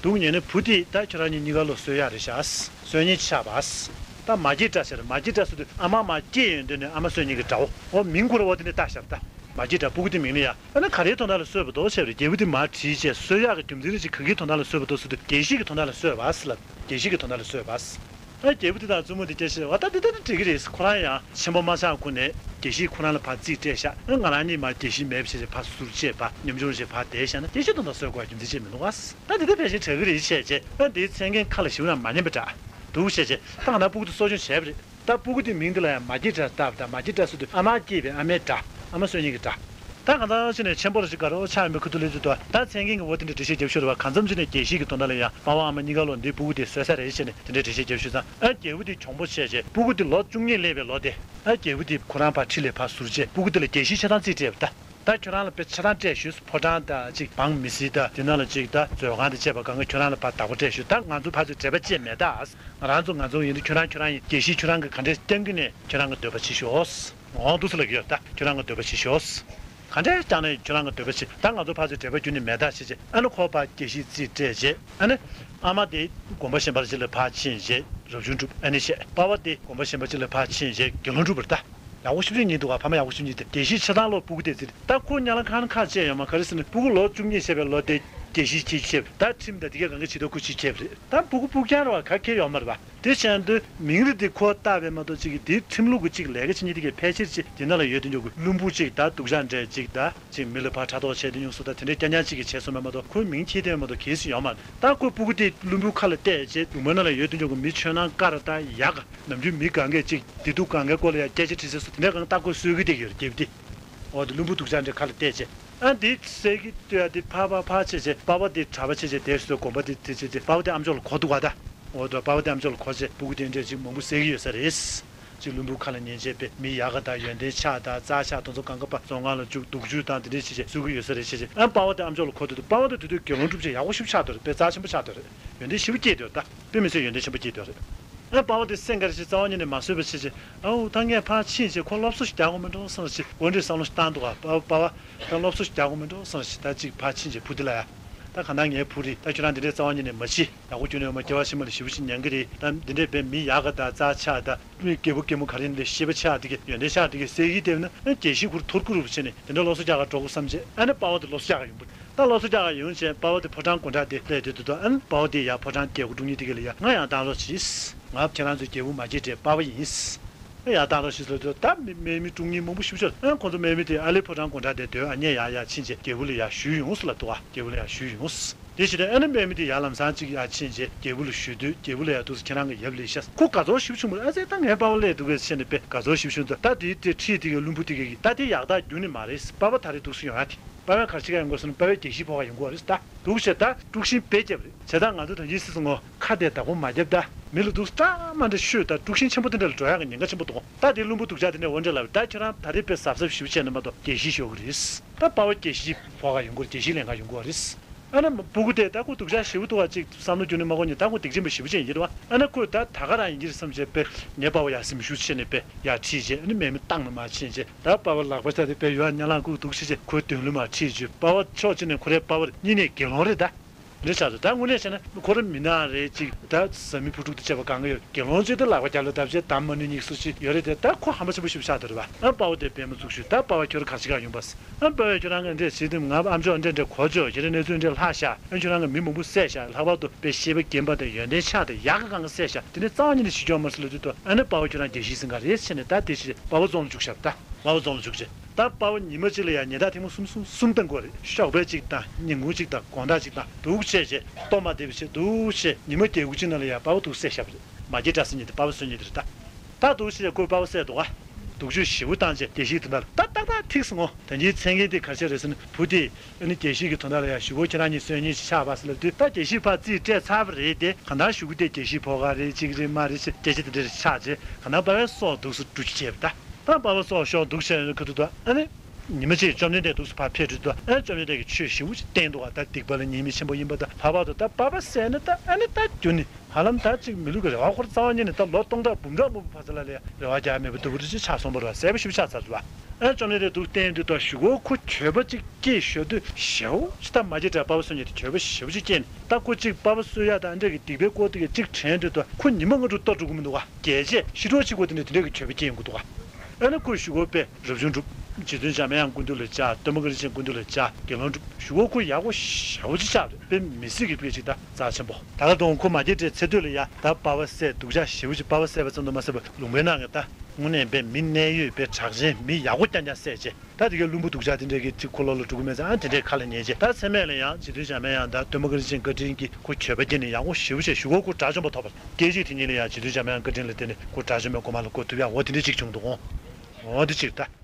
འདུག་ཉན་ནས་བུ་དེ་ད་ཁྱོད་རང་གཉིས་གཉིས་ཀ་ལོ་གསོ་ཡག་རེད་ཤག་གསོ་མཁན་ཆགས་པ། ད་མ་སྐྱེས་དགྲ་ཟེར། མ་སྐྱེས་དགྲ་ཟེར་དུས་ཨ་མ་མ་སྐྱེས་ཡོང་དུས་ནས་ཨ་མ་གསོ་མཁན་གྱི་དགྲ་བོ། འོ་མིང་ཁོ་ར་འོ་དེ་འདྲ་བཏགས་ཤག་ད། མ་སྐྱེས་དགྲ་སྤུ་གུ་དེ་མིང་ལ་ཡ། ཨ་ནི་ག་རེའི་དོན་དག་ལ་གསོས་པ་འདུག་བྱས་པ་རེད། རྒྱལ་པོ་དེ་མར་ཁྲིད་བྱས་གསོ་ཡག་གི་རྒྱུ་མཚན་རེ་ཅིག་ག་གིའི་དོན་དག་ལ་གསོས་པ་འདུག་ཟེར་དུས་རྒྱལ་སྲིད་ཀྱི་དོན་དག་ལ་གསོས་པ་ཟེར་ལབ། རྒྱལ་སྲིད་ཀྱི་དོན་དག་ལ་གསོས་པ། ཨ་རྒྱལ་པོ་དེ་དང་བཙུན་མོ་དེ་སྐད་ཆ་བ་ད་དེ་ད་དེ་འགྲིག་གི་རེད། ཁོ་རང་ཡང་ཆེན་པོ་མ་ཆགས་གོང་ནས་རྒྱལ་སྲིད་ཁོ་རང་ལ་ཕར་རྩིས་སྤྲད་ཤག་ཨ་ང་རང་གཉིས་མར་རྒྱལ་སྲིད་མེད་པ་བྱས་བྱས་ཕར་ཟུར་བཅད་པ་ཉམ་ཆུང་བྱས་ཕར་བསྡད་ཤག་ན་རྒྱལ་སྲིད་དོན་དག་གསོས་དགོས་རྒྱུ་མཚན་ཅིག་མི་འདུག་ག་ད་དེ་ད་ཕལ་ཆེར་དྲག་གི་རེད་བྱས་བྱས། ཨ་དེའི་མཚན་མཁན་ཁ་ལ་ཞེ་དྲག་མ་ཉན་པ་འདྲ་འདུག་བྱས་བྱས། ད་ང་རང་སྤུ་གུ་དེ་གསོ་སྐྱོང་བྱས་པ་རེད། ད་སྤུ་གུ་དེ་མིང་དེ་ལ་ཡང་མ་སྐྱེས་དགྲ་བཏགས་པ་དང་། མ་སྐྱེས་དགྲ་ཟེར་དུས་ཨ་མ་སྐྱེས་པའི་ཨ་མའི་དགྲ། ཨ་མ་གསོ་མཁན་གྱི་དགྲ། ད་གང་ལྟར་བྱས་ནས་ཆེན་པོ་ར་ཅིག་དགའ་རབ་ཆགས་ཡོང་པའི་ཁུ་ཐུག་ལས་ཚུལ་དུ་ད་མཚན་མཁན་གྱིས་འོ་དེ་འདྲ་འགྲེལ་བཤད་རྒྱབ་ཤོར་བ། གང་འཚམ་བྱས་ནས་རྒྱལ་སྲིད་ཀྱི་དོན་དག་ལ་ཡང་དཔའ་བོ་ཨ་མ་གཉིས་ཀ་ལོ་འདི་སྤུ་གུ་དེ་གསོས་ས་རེད་བྱས་ནས་དེ་འདྲའི་འགྲེལ་བཤད་རྒྱབ་ཤོར་ཙང་། ཨ་རྒྱལ་པོ་དེ་གྱོང་པོ་བྱས་བྱས་སྤུ་གུ་དེ་ལོ་བཅུ་གཉིས་སླེབས་པའི་ལོ་དེ། ཨ་རྒྱལ་པོ་དེ་ཁོ་རང་ཕར་ཁྲིད་ལས་ཕར་ཟུར་བྱས་སྤུ་གུ་དེ་ལ་རྒྱལ་སྲིད་ཆ་ཚང་རྩིས་སྤྲད་པ་ད། ད་ཁྱོད་རང་ལ་དཔེ་ཆ་ཚང་སྤྲད་ཞུས། ཕོ་བྲང་དང་ཅིག་འབངས་མི་སེར་དང་དེ་ནང་ལ་ཅིག་ད་མཛོད་ཁང་དང་བཅས་པ་གང་ག་ཁྱོད་རང་ལ་ཕར་བདག་པོ་སྤྲད་ཞུས། ད་ང་ཚོ་ཕར་ཚུར་འབྲེལ་བ་བཅད་མེད་ད། ང་རང་ཚོ་ང་ཚོ་ཡིན་དུས་ཁྱོད་རང་ཁྱོད་རང་ཡིན། རྒྱལ་སྲིད་ཁྱོད་རང་གི་ག་འདྲས་བསྐྱང་གི་ནས་ཁྱོད་རང་གི་འདོད་པ་བྱེད་ཤོག་འོང་འདུག་ཟེར་ལབ་ཀྱི་ཡོད། ད་ཁྱོད་རང་གི་འདོད་པ་བྱེད་ཤོག་ག་འདྲས་བསྐྱང་ནས་ཁྱོད་རང་གི་འདོད་པ་བྱེད། ད་ང་ཚོ་ཕར་ཚུར་འབྲེལ་བ་ཁྱོན་ནས་མེད་ད་བྱས་བྱས། ཨ་ནི་ཁོ་ཕར་རྒྱལ་སྲིད་རྩིས་སྤྲད་བྱས། ཨ་ནི་ཨ་མ་དེ་དགོན་པ་གཞན་པ་ཅིག་ལ་ཕར་ཕྱིན་བྱས་རབ་བྱུང་སྒྲུབ། ཨ་ནི་བྱས་པ་ཕ་དེ་དགོན་པ་གཞན་པ་ཅིག་ལ་ཕར་ཕྱིན་བྱས་དགེ་སློང་སྒྲུབ་པ་རེད་ད། ཡག་པོ་ཞེ་པོ་ཅིག་ཉན་འདུག་ག་ཕ་མ་ཡག་པོ་ཞེ་པོ་ཅིག་དེ་རྒྱལ་སྲིད་ཆ་ཚང་ལོ་སྤུ་གུ་དེ་རྩིས། ད་ཁོ་གཉའ་ལ་ཁ་ན་ཁ་བཅད་ཡོད་མ། ག་རེ་ཟེར་ན་སྤུ་གུ་ལོ་བཅུ་གཉིས་བྱས་པའི་ལོ་དེ་རྒྱལ་སྲིད་ཅིག་ཁྱེར། ད་ཁྲིམས་དང་དེ་ག་གང་ག་བྱེད་དོ་ཁོ་ཅིག་ཁྱེར་རེད། ད་སྤུ་གུ་སྤུ་རྐྱང་རེད་བ། ག་གེ་ཡོད་མ་རེད་བ། དེ་བྱས་དུས་མིང་རེ་དེ་ཁོ་བཏགས་པས་མ་གཏོགས་ཅིག་གི་དེའི་ཁྲིམས་ལུགས་ཀྱི་ཅིག་ལས་ཀ་བྱེད་མཁན་དེ་གའི་ཕལ་ཆེར་ཅིག་དེ་ནང་ལ་ཡོད་དེ་འཇོག་གི་བློན་པོ་ཅིག་ད་སྡུག་ཅག་འདྲ་ཅིག་ད་ཅིག་མི་ལ་ཕར་ཕྲག་དོག་བྱས་དེ་ཉུང་སུ་ད་དེ་འདྲའི་རྐྱང་རྐྱང་ཅིག་གིས་བྱས་སོང་བས་མ་གཏོགས་ཁོའི་མིང་ཁྱེར་དེ་བས་མ་གཏོགས་གལ་སྲིད་ཡོད་མ་རེད། ད་ཁོས་སྤུ་གུ་དེ་བློན་པོའི་ཁ་ལ་གཏད་བྱས་སྡུག་མ་ནང་ལ་ཡོད་དེ་འཇོག་གི་མི་ཆོས་ནང་དཀར་ད་ཡག་ག་ནམ་རྒྱུན་མི་གང་གས་ཅིག་བདེ་སྡུག་གང་གའི་སྐོར་ལ་ཡང་སྐད་ཆ་དྲིས་ཚེ་སུ་དེ་འདྲ་གང་ལྟ་ཁོས་གསོད་ཀྱི་བསྡད་ཀྱི་ཡོད་རེད། རྒྱལ་པོ་དེ། འོ་དེ་བློན་པོ་སྡུག་ཅག་འདྲའི་ཁ་ལ་གཏད་བྱས། ཨ་འདི་གསོད་ཀྱི་ལྟོས་ཡ་དེ་ཕར་ཕར་ཕར་བྱས་བྱས་པ་ཕ་དེ་གྲྭ་པ་བྱས་བྱས་དེར་སོ་དགོན་པ་དེ་དེ་བྱས་བྱས་པ་ཕ་དེ་ཨམ་ཅོག་ལ་གོ་འདུག་ག་ད། འོ་དེ་པ་ཕ་དེ་ཨམ་ཅོག་ལ་གོ་བྱས་སྤུ་གུ་དེ་འདྲས་ཅིག་མང་པོ་བསད་ཀྱི་ཡོད་ས་རེད། ཅིག་བློན་པོའི་ཁ་ལ་ཉན་བྱས་པས་མི་ཡག་ག་དང་ཡོན་ཏན་ཆགས་དང་རྩ་ཆགས་དེ་ཚོ་གང་ག་པ་རྫོང་ཁ་ལ་བཅུག་སྡུག་སྦྱོང་དང་དེ་འདྲས་བྱས་བྱས་གསོད་ཀྱི་ཡོད་ས་རེད་བྱས་བྱས། ཨ་པ་ཕ་དེ་ཨམ་ཅོག་ལ་གོ་འདུག་དུས་པ་ཕ་དེ་དེ་དུས་དགེ་སློང་སྒྲུབ་བྱས་ཡག་པོ་ཞེ་པོ་ཆགས་འདུག་རེད། དཔེ་རྩ་ཆེན་པོ་ཆགས་འདུག་རེད། ཡོན་ཏན་ཞེ་པོ་སྐྱེས་འདུག་ད་དཔེ་མི་སྲིད་ཡོན་ཏན་ཆེན་པོ་སྐྱེས་འདུག་རེད། ཨ་པ་ཕ་དེ་སེམས་དགའ་རེ་བྱས་རྩ་བ་ཉིད་ནས་མ་བཟོད་པ་བྱས་བྱས། ཨའུ་ད་ངས་ཕར་ཕྱིན་བྱས་ཁོ་སློབ་གསོ་ཞིག་རྒྱག་དགོས་མེད་འགྲོ་བསམ་རེ་བྱས། འོ་འདྲའི་བསམ་བློ་ཞིག་བཏང་འདུག་ག་པ་ཕ་པ་ཕ་ད་སློབ་གསོ་ཞིག་རྒྱག་དགོས་མེད་འགྲོ་བསམ་རེ་བྱས། ད་ཅིག་ཕར་ཕྱིན་བྱས་བུ་དེ་ལ་ཡ། ད་གང་ལྟར་ངའི་བུ་རེད། ད་ཁྱོད་རང་འདི་འདྲའི་རྩ་བ་ཉིད་ནས་མ་བྱེད། ཡག་པོ་ཁྱོད་ནས་མ་སྐྱེ་བ་ཕྱི་མ་ལ་ཞེ་པོ་ཞིག་ཉན་གི་རེད། ད་འདི་འདྲའི་བས་མི་ཡག་ག་དང་རྩ་ཆག་དང་མི་རྒད་པོ་རྒད་མོ་ག་རེ་འདི་ཤེས་པ་ཆག་དེ་གི་ཡོན་ཏན་ཆག་དེ་གི་སེ་གི་དེ་ན་རྒྱལ་སྲིད་ཁུར་ཐོར་ཁུར་བྱས་ནས་དེ་འདྲ་སློབ་གསོ་རྒྱག་ག་འགྲོ་དགོས་བསམ་བྱས། ཨ་ནི་པ་ཕ་དེ་སློབ་གསོ་རྒྱག་ག་ཡོང་བུ། ད་སློབ་གསོ་རྒྱག་ག་ཡོང་བྱས་པ་ཕ་དེ་ཕོ་བྲང་དགོང་དག་དེ་སླེབས་དུས་དུས་ད་ཨ་ནི་པ་ཕ་དེ་ཡ་ཕོ་བྲང་རྒྱལ་སྒོ་དཀྲུག་མཁན་དེ་གི་ལ་ཡ་ང་ཡང་བཏང་རོགས་གྱིས། ང་ཁྱེད་རང་ཚོའི་རྒྱལ་པོ་མ་སྐྱེས་དགྲའི་པ་ཕ་ཡིན། ཨ་ཡ་བཏང་རོགས་གྱིས་ལབ་དུས་ད་མི་དམག་མི་དཀྲུག་མཁན་མང་པོ་ཞེ་པོ་ཅིག་ཨ་ཁོང་ཚོ་དམག་མི་དེ་ཨ་ལེ་ཕོ་བྲང་དགོང་དག་དེ་སྡོད་ཨ་མྱེས་ཡ་ཡ་ཕྱིན་བྱས་རྒྱལ་པོ་ལ་ཡ་ཞུས་ཡོང་ཟེར་ལབ་འདུག་ག་རྒྱལ་པོ་ལ་ཡ་ཞུས་ཡོང་། དེ་བྱས་ཏེ་ཨ་ནི་དམག་མི་དེ་ཡར་ལམ་སང་གཅིག་ཡར་ཕྱིན་བྱས་རྒྱལ་པོ་ལ་ཞུས་དུས་རྒྱལ་པོ་ལ་ཡར་འདུག་སེ་ཁྱེད་རང་གི་ཡབ་ལས་ཤག་ཁོ་དགའ་ཚོར་ཞེ་པོ་བྱུང་བ་རེད། ཨ་ཙི་ད་ངའི་པ་ཕ་སླེབས་འདུག་གས་བྱས་ནས་དཔེ་དགའ་ཚོར་ཞེ་པོ་བྱུང་འདུག་ད་དེའི་དེ་ཁྲིད་དེ་གི་བློན་པོ་དེ་གི་ད་དེ་ཡག་ཐག་རྒྱུག་ནི་མ་རེད། པ་ཕ་ད་རེས་འདུག་སེ་ཡོང་ཡ་དེ་པ་ཕ་ག་རེ་བྱེད་ག་ཡོང་དགོས་ཟེར་ན་པ་ཕ་རྒྱལ་སྲིད་འཕོག་ག་ཡོང་དགོས་རེད། ད་འདུག་བྱས་ད་དཀྲུག་ཤིང་དཔེ་བརྒྱབ་རེད། བྱས་ད་ང་ཚོ་ད་ཡིན་སྲིད་སོང་ངོ་ཁ་དེ་བདག་པོ་མ་བརྒྱབ་ད་མི་ལ་འདུག་སེ་སྐྲག་མ་འདྲ་ཤོད་ད་དཀྲུག་ཤིང་ཆེན་པོ་དེ་འདྲ་ལ་འགྲོ་ཡག་གི་ཉེན་ཁ་ཆེན་པོ་འདུག་ད་དེ་བློན་པོ་སྡུག་ཅག་དེ་ནས་འོ་འདྲ་ལབ་ད་ཁྱོད་རང་ད་རེས་དཔེ་གཟབ་གཟབ་ཞེ་པོ་བྱས་ནས་མ་གཏོགས་རྒྱལ་སྲིད་ཤོར་གི་རེད། ད་པ་ཕ་རྒྱལ་སྲིད་འཕོག་ག་ཡོང་གི་རེད། རྒྱལ་སྲིད་ལེན་ག་ཡོང་གི་རེད། ཨ་ནི་སྤུ་གུ་དེ་ད་ཁོ་སྡུག་ཅག་ཞེ་པོ་འདུག་བ་ཅིག་བསམ་བློ་བསྒྱུར་ནས་མ་གོ་ཉིན་ད་ཁོ་སྡིག་ཅན་པ་ཞེ་པོ་ཅིག་ཡིན་རེད་བ། ཨ་ནི་ཁོས་ད་ད་ག་རང་ཡིན་གྱི་རེད་བསམ་བྱས་པས་ངའི་པ་ཕ་ཡར་སེམས་ཤུགས་ཆེ་ནས་པས་ཡར་ཁྲིད་བྱས་ཨ་ནི་དམག་མི་བཏང་ནས་མར་ཕྱིན་བྱས་ད་པ་ཕ་ལག་པ་ཆག་དེ་པས་ཡོད་ཉ་ལང་ཁུག་འདུག་བྱས་བྱས་ཁོའི་མདུན་ལམ་མར་ཁྲིད་བྱས་པ་ཕ་ཕྱོགས་གཅིག་ནས་ཁོ་རའི་པ་ཕ་རེད། གཉིས་ནས་དགེ་སློང་རེད་ད། འདྲ་ཆགས་སོང་། ད་དངོས་གནས་བྱས་ན་ཁོ་རང་མི་ནག་རེད་ཅིག་ད་བཟའ་མི་བུ་ཕྲུག་དང་བཅས་པ་གང་ག་ཡོད། དགེ་སློང་ཚོས་དེ་ལག་པ་རྒྱབ་ལ་བརྡབ་བྱས་གཏམ་མ་ནུས་གཉིས་སུ་ཞིག་ཡོད་རེད་དེ་ད་ཁོ་ཧམ་པ་ཆེན་པོ་ཞིག་ཆགས་འདུག་རེད་བ། ཨ་པ་ཕ་དེ་དཔེ་མི་ཚུགས་ཞུས་ད་པ་ཕ་ཁྱོད་རང་ག་རེ་བྱེད་ག་ཡོང་པ་ཟེར། ཨ་པ་ཕ་ཁྱོད་རང་གིས་འདྲ་བྱེད་དུས་ང་ཨམ་ཅོག་འདྲ་འདྲ་གོ་ཆོག་ཁྱེད་རང་གནས་ཚུལ་འདྲ་ལྷག་ཤག་ཨ་ཁྱོད་རང་གིས་མི་མང་པོ་བསད་ཤག་ལྷག་པར་དུ་དཔེ་ཤེས་པ་རྒན་པ་དང་ཡོན་ཏན་ཆགས་དང་ཡག་ག་གང་ག་བསད་ཤག་དེ་ནས་རྩ་བ་ཉིད་ནས་ཞི་འཇོག་མ་སྲིད་ལ་དུས་དུ་ཨ་ནི་པ་ཕ་ཁྱོད་རང་རྒྱལ་སྲིད་ཟིན་ག་རེད་བྱས་ནས་ད་དེ་བྱས་པ་ཕ་རྫོང་ལ་བཅུག་ཤག་ད་པ་ཕ་རྫོང་ལ་བཅུག་བྱས། ད་པ་ཕ་ཉི་མ་གཅིག་ལ་ཡང་ཉི་ཟླ་ཐེངས་མ་གསུམ་གསུམ་གསུམ་བཏང་དགོས་རེད། ཞོགས་པ་གཅིག་དང་ཉིན་གུང་གཅིག་དང་དགོང་དག་གཅིག་དང་འདུག་བྱས་བྱས་ལྟོ་མ་བདེ་བ་བྱས་འདུག་བྱས་ཉི་མ་བརྒྱད་དགུ་གཅིག་ནང་ལ་ཡང་པ་ཕ་འདུག་བསད་བཞག་པ་རེད། མ་སྐྱེས་དགྲ་ཟེར་མཁན་དེ་པ་ཕ་གསོད་མཁན་དེ་རེད་ད། ད་འདུག་བྱས་བྱས་ཁོས་པ་ཕ་བསད་འདུག་ག་སྡུག་སྦྱོང་ཞེ་པོ་བཏང་བྱས་རྒྱལ་སྲིད་དོན་དག་ལ་ད་ཏག་ཏག་ཐིག་སོང་ངོ་། ད་ངའི་མཚན་སྙན་དེ་ག་རེ་བྱས་རེད་ཟེར་ན། བུ་དེ་ཨ་ནི་རྒྱལ་སྲིད་ཀྱི་དོན་དག་ལ་ཡང་གཞུག་གུ་ཁྱེད་རང་གཉིས་སོན་གཉིས་ཤིག་ཆགས་པ་ཟེར་ལབ་དུས། ད་རྒྱལ་སྲིད་ཕར་རྩིས་སྤྲད་ཚར་བ་རེད་དེ། གང་ལྟར་གཞུག་གུ་དེ་རྒྱལ་སྲིད་ཕོ་ཁ་རེད། གཅིག་རེད་མ་རེད་ཅེས་སྐད་ཆ་དེ་འདྲ་ཆགས་རྗེས། གང་ལྟར་པ་ཕའི་སྲོག་འདུག་སེ་འགྲོ་རྒྱུ་བྱས་པ་ད། ད་པ་ཕའི་སྲོག་ཤོར་འདུག་བྱས་ཁ་ཐུག་ཏུ་ཨ་ནི། ཉི་མ་གཅིག་བཅོམ་ལྡན་འདས་འདུག་སེ་ཕར་ཕེབས་དུས་དུ། ཨ་བཅོམ་ལྡན་འདས་ཀྱིས་ཆོས་ཞེ་པོ་ཅིག་བསྟན་འདུག་ག་ད་སྡིག་པ་ལ་ཉེས་དམིགས་ཆེན་པོ་ཡིན་པ་དང་། ལྷག་པར་དུ་ད་པ་ཕ་བསད་ན་ད་ཨ་ནི་ད་རྒྱུ་ནི་ཧ་ལམ་ད་ཅིག་མི་ལུས་ཀྱི་རེ་བ་འཁོར་རྩ་བ་ཉིད་ནས་ད་ལོ་སྟོང་ཕྲག་འབུམ་ཕྲག་མང་པོ་ཕ་ས་ལ་ལས་རེ་བ་རྒྱག་མེད་པ་ལྟ་བུ་རེ་ཅིག་ཆགས་སོང་བ་རེད་བ། གསལ་པོ་ཞེ་པོ་ཆགས་ཚར་འདུག་བ། ཨ་བཅོམ་ལྡན་འདས་འདུག་བསྟན་དུས་ད་གཞུག་གུ་ཁོ་འགྱོད་པ་ཅིག་སྐྱེས་ཞོར་དུ་ཞེ་པོ་ཅིག་ད་མ་སྐྱེས་དགྲ་པ་ཕ་བསད་མཁན་དེ་འགྱོད་པ་ཞེ་པོ་ཅིག་སྐྱེས་ནས། ད་ཁོ་ཅིག་པ་ཕ་གསོད་ཡག་དང་འདྲ་གི་སྡིག་པའི་སྐོར་དེ་ག་ཅིག་དྲན་དུས་ད་ཁོ་ཉི་མ་ལྔ་དྲུག་ལྟ་འགྲོ་གི་མི་འདུག་ག་རྒྱལ་བྱེད་ཤི་འགྲོ་ཅིག་གོ་དེ་འདྲ་དེ་འདྲ་གི་འགྱོད་པ་སྐྱེས་ཡོང་གི་འདུག་ག་ཨ་ནི་ཁོས་གཞུག་གུ་པས་རབ་བྱུང་སྒྲུབ། རྗེ་བཙུན་འཇམ་དབྱངས་སྐུ་མདུན་ལ་བཅར། སྟོན་པ་བཀའ་དྲིན་ཅན་སྐུ་མདུན་ལ་བཅར། དགེ་སློང་སྒྲུབ། གཞུག་གུ་ཁོ་ཡག་པོ་ཞེ་པོ་ཅིག་ཆགས་རེད། དཔེ་མི་སྲིད་ཀྱི་དཔེ་ཅིག་ད་རྩ་ཆེན་པོ། ད་ག་དུང་ཁོ་མ་སྐྱེས་དགྲའི་ཚེ་སྟོད་ལ་ཡ་ད་པ་ཕ་བསད། སྡུག་ཅག་ཞེ་པོ་ཅིག་པ་ཕ་བསད་པ་ཙམ་དུ་མ་ཟད་པར་ལུང་པའི་ནང་གི་ད་དངོས་གནས་དཔེ་མི་གནད་ཡོད་པའི་གྲགས་ཅན་མི་ཡག་པོ་རྐྱང་རྐྱང་བསད་བྱས། ད་དེ་གའི་བླུན་པོ་སྡུག་ཅག་དེ་འདྲས་ཀྱི་ཅིག་ཁོ་ལོག་ལ་འགྲོ་གི་མེད་ཙང་། ཨ་དེ་འདྲས་ཁ་ལ་ཉན་བྱས། ད་མཚན་སྨད་ལ་ཡང་རྗེ་བཙུན་འཇམ་དབྱངས་དང་སྟོན་པ་བཀའ་དྲིན་ཅན་བཀའ་དྲིན་གྱིས་ཁོ་འགྱོད་པ་སྐྱེས་ནས་ཡག་པོ་ཞེ་པོ་བྱས། གཞུག་གུ་ཁོ་དགྲ་བཅོམ་པ་ཐོབ་པ། སྐད་ཅིག་དེ་ཉིད་ལ་ཡང་རྗེ་བཙུན་འཇམ་དབྱངས་བཀའ་དྲིན་ལ་བརྟེན་ནས་ཁོ་དགྲ་བཅོམ་པའི་གོ་འཕང་ལ་འགོད་ཐུབ་ཡག་འོ་དེ་འདྲས་ཅིག་བྱུང་འདུག་འོང་། འོ་དེ་ཅིག་ད།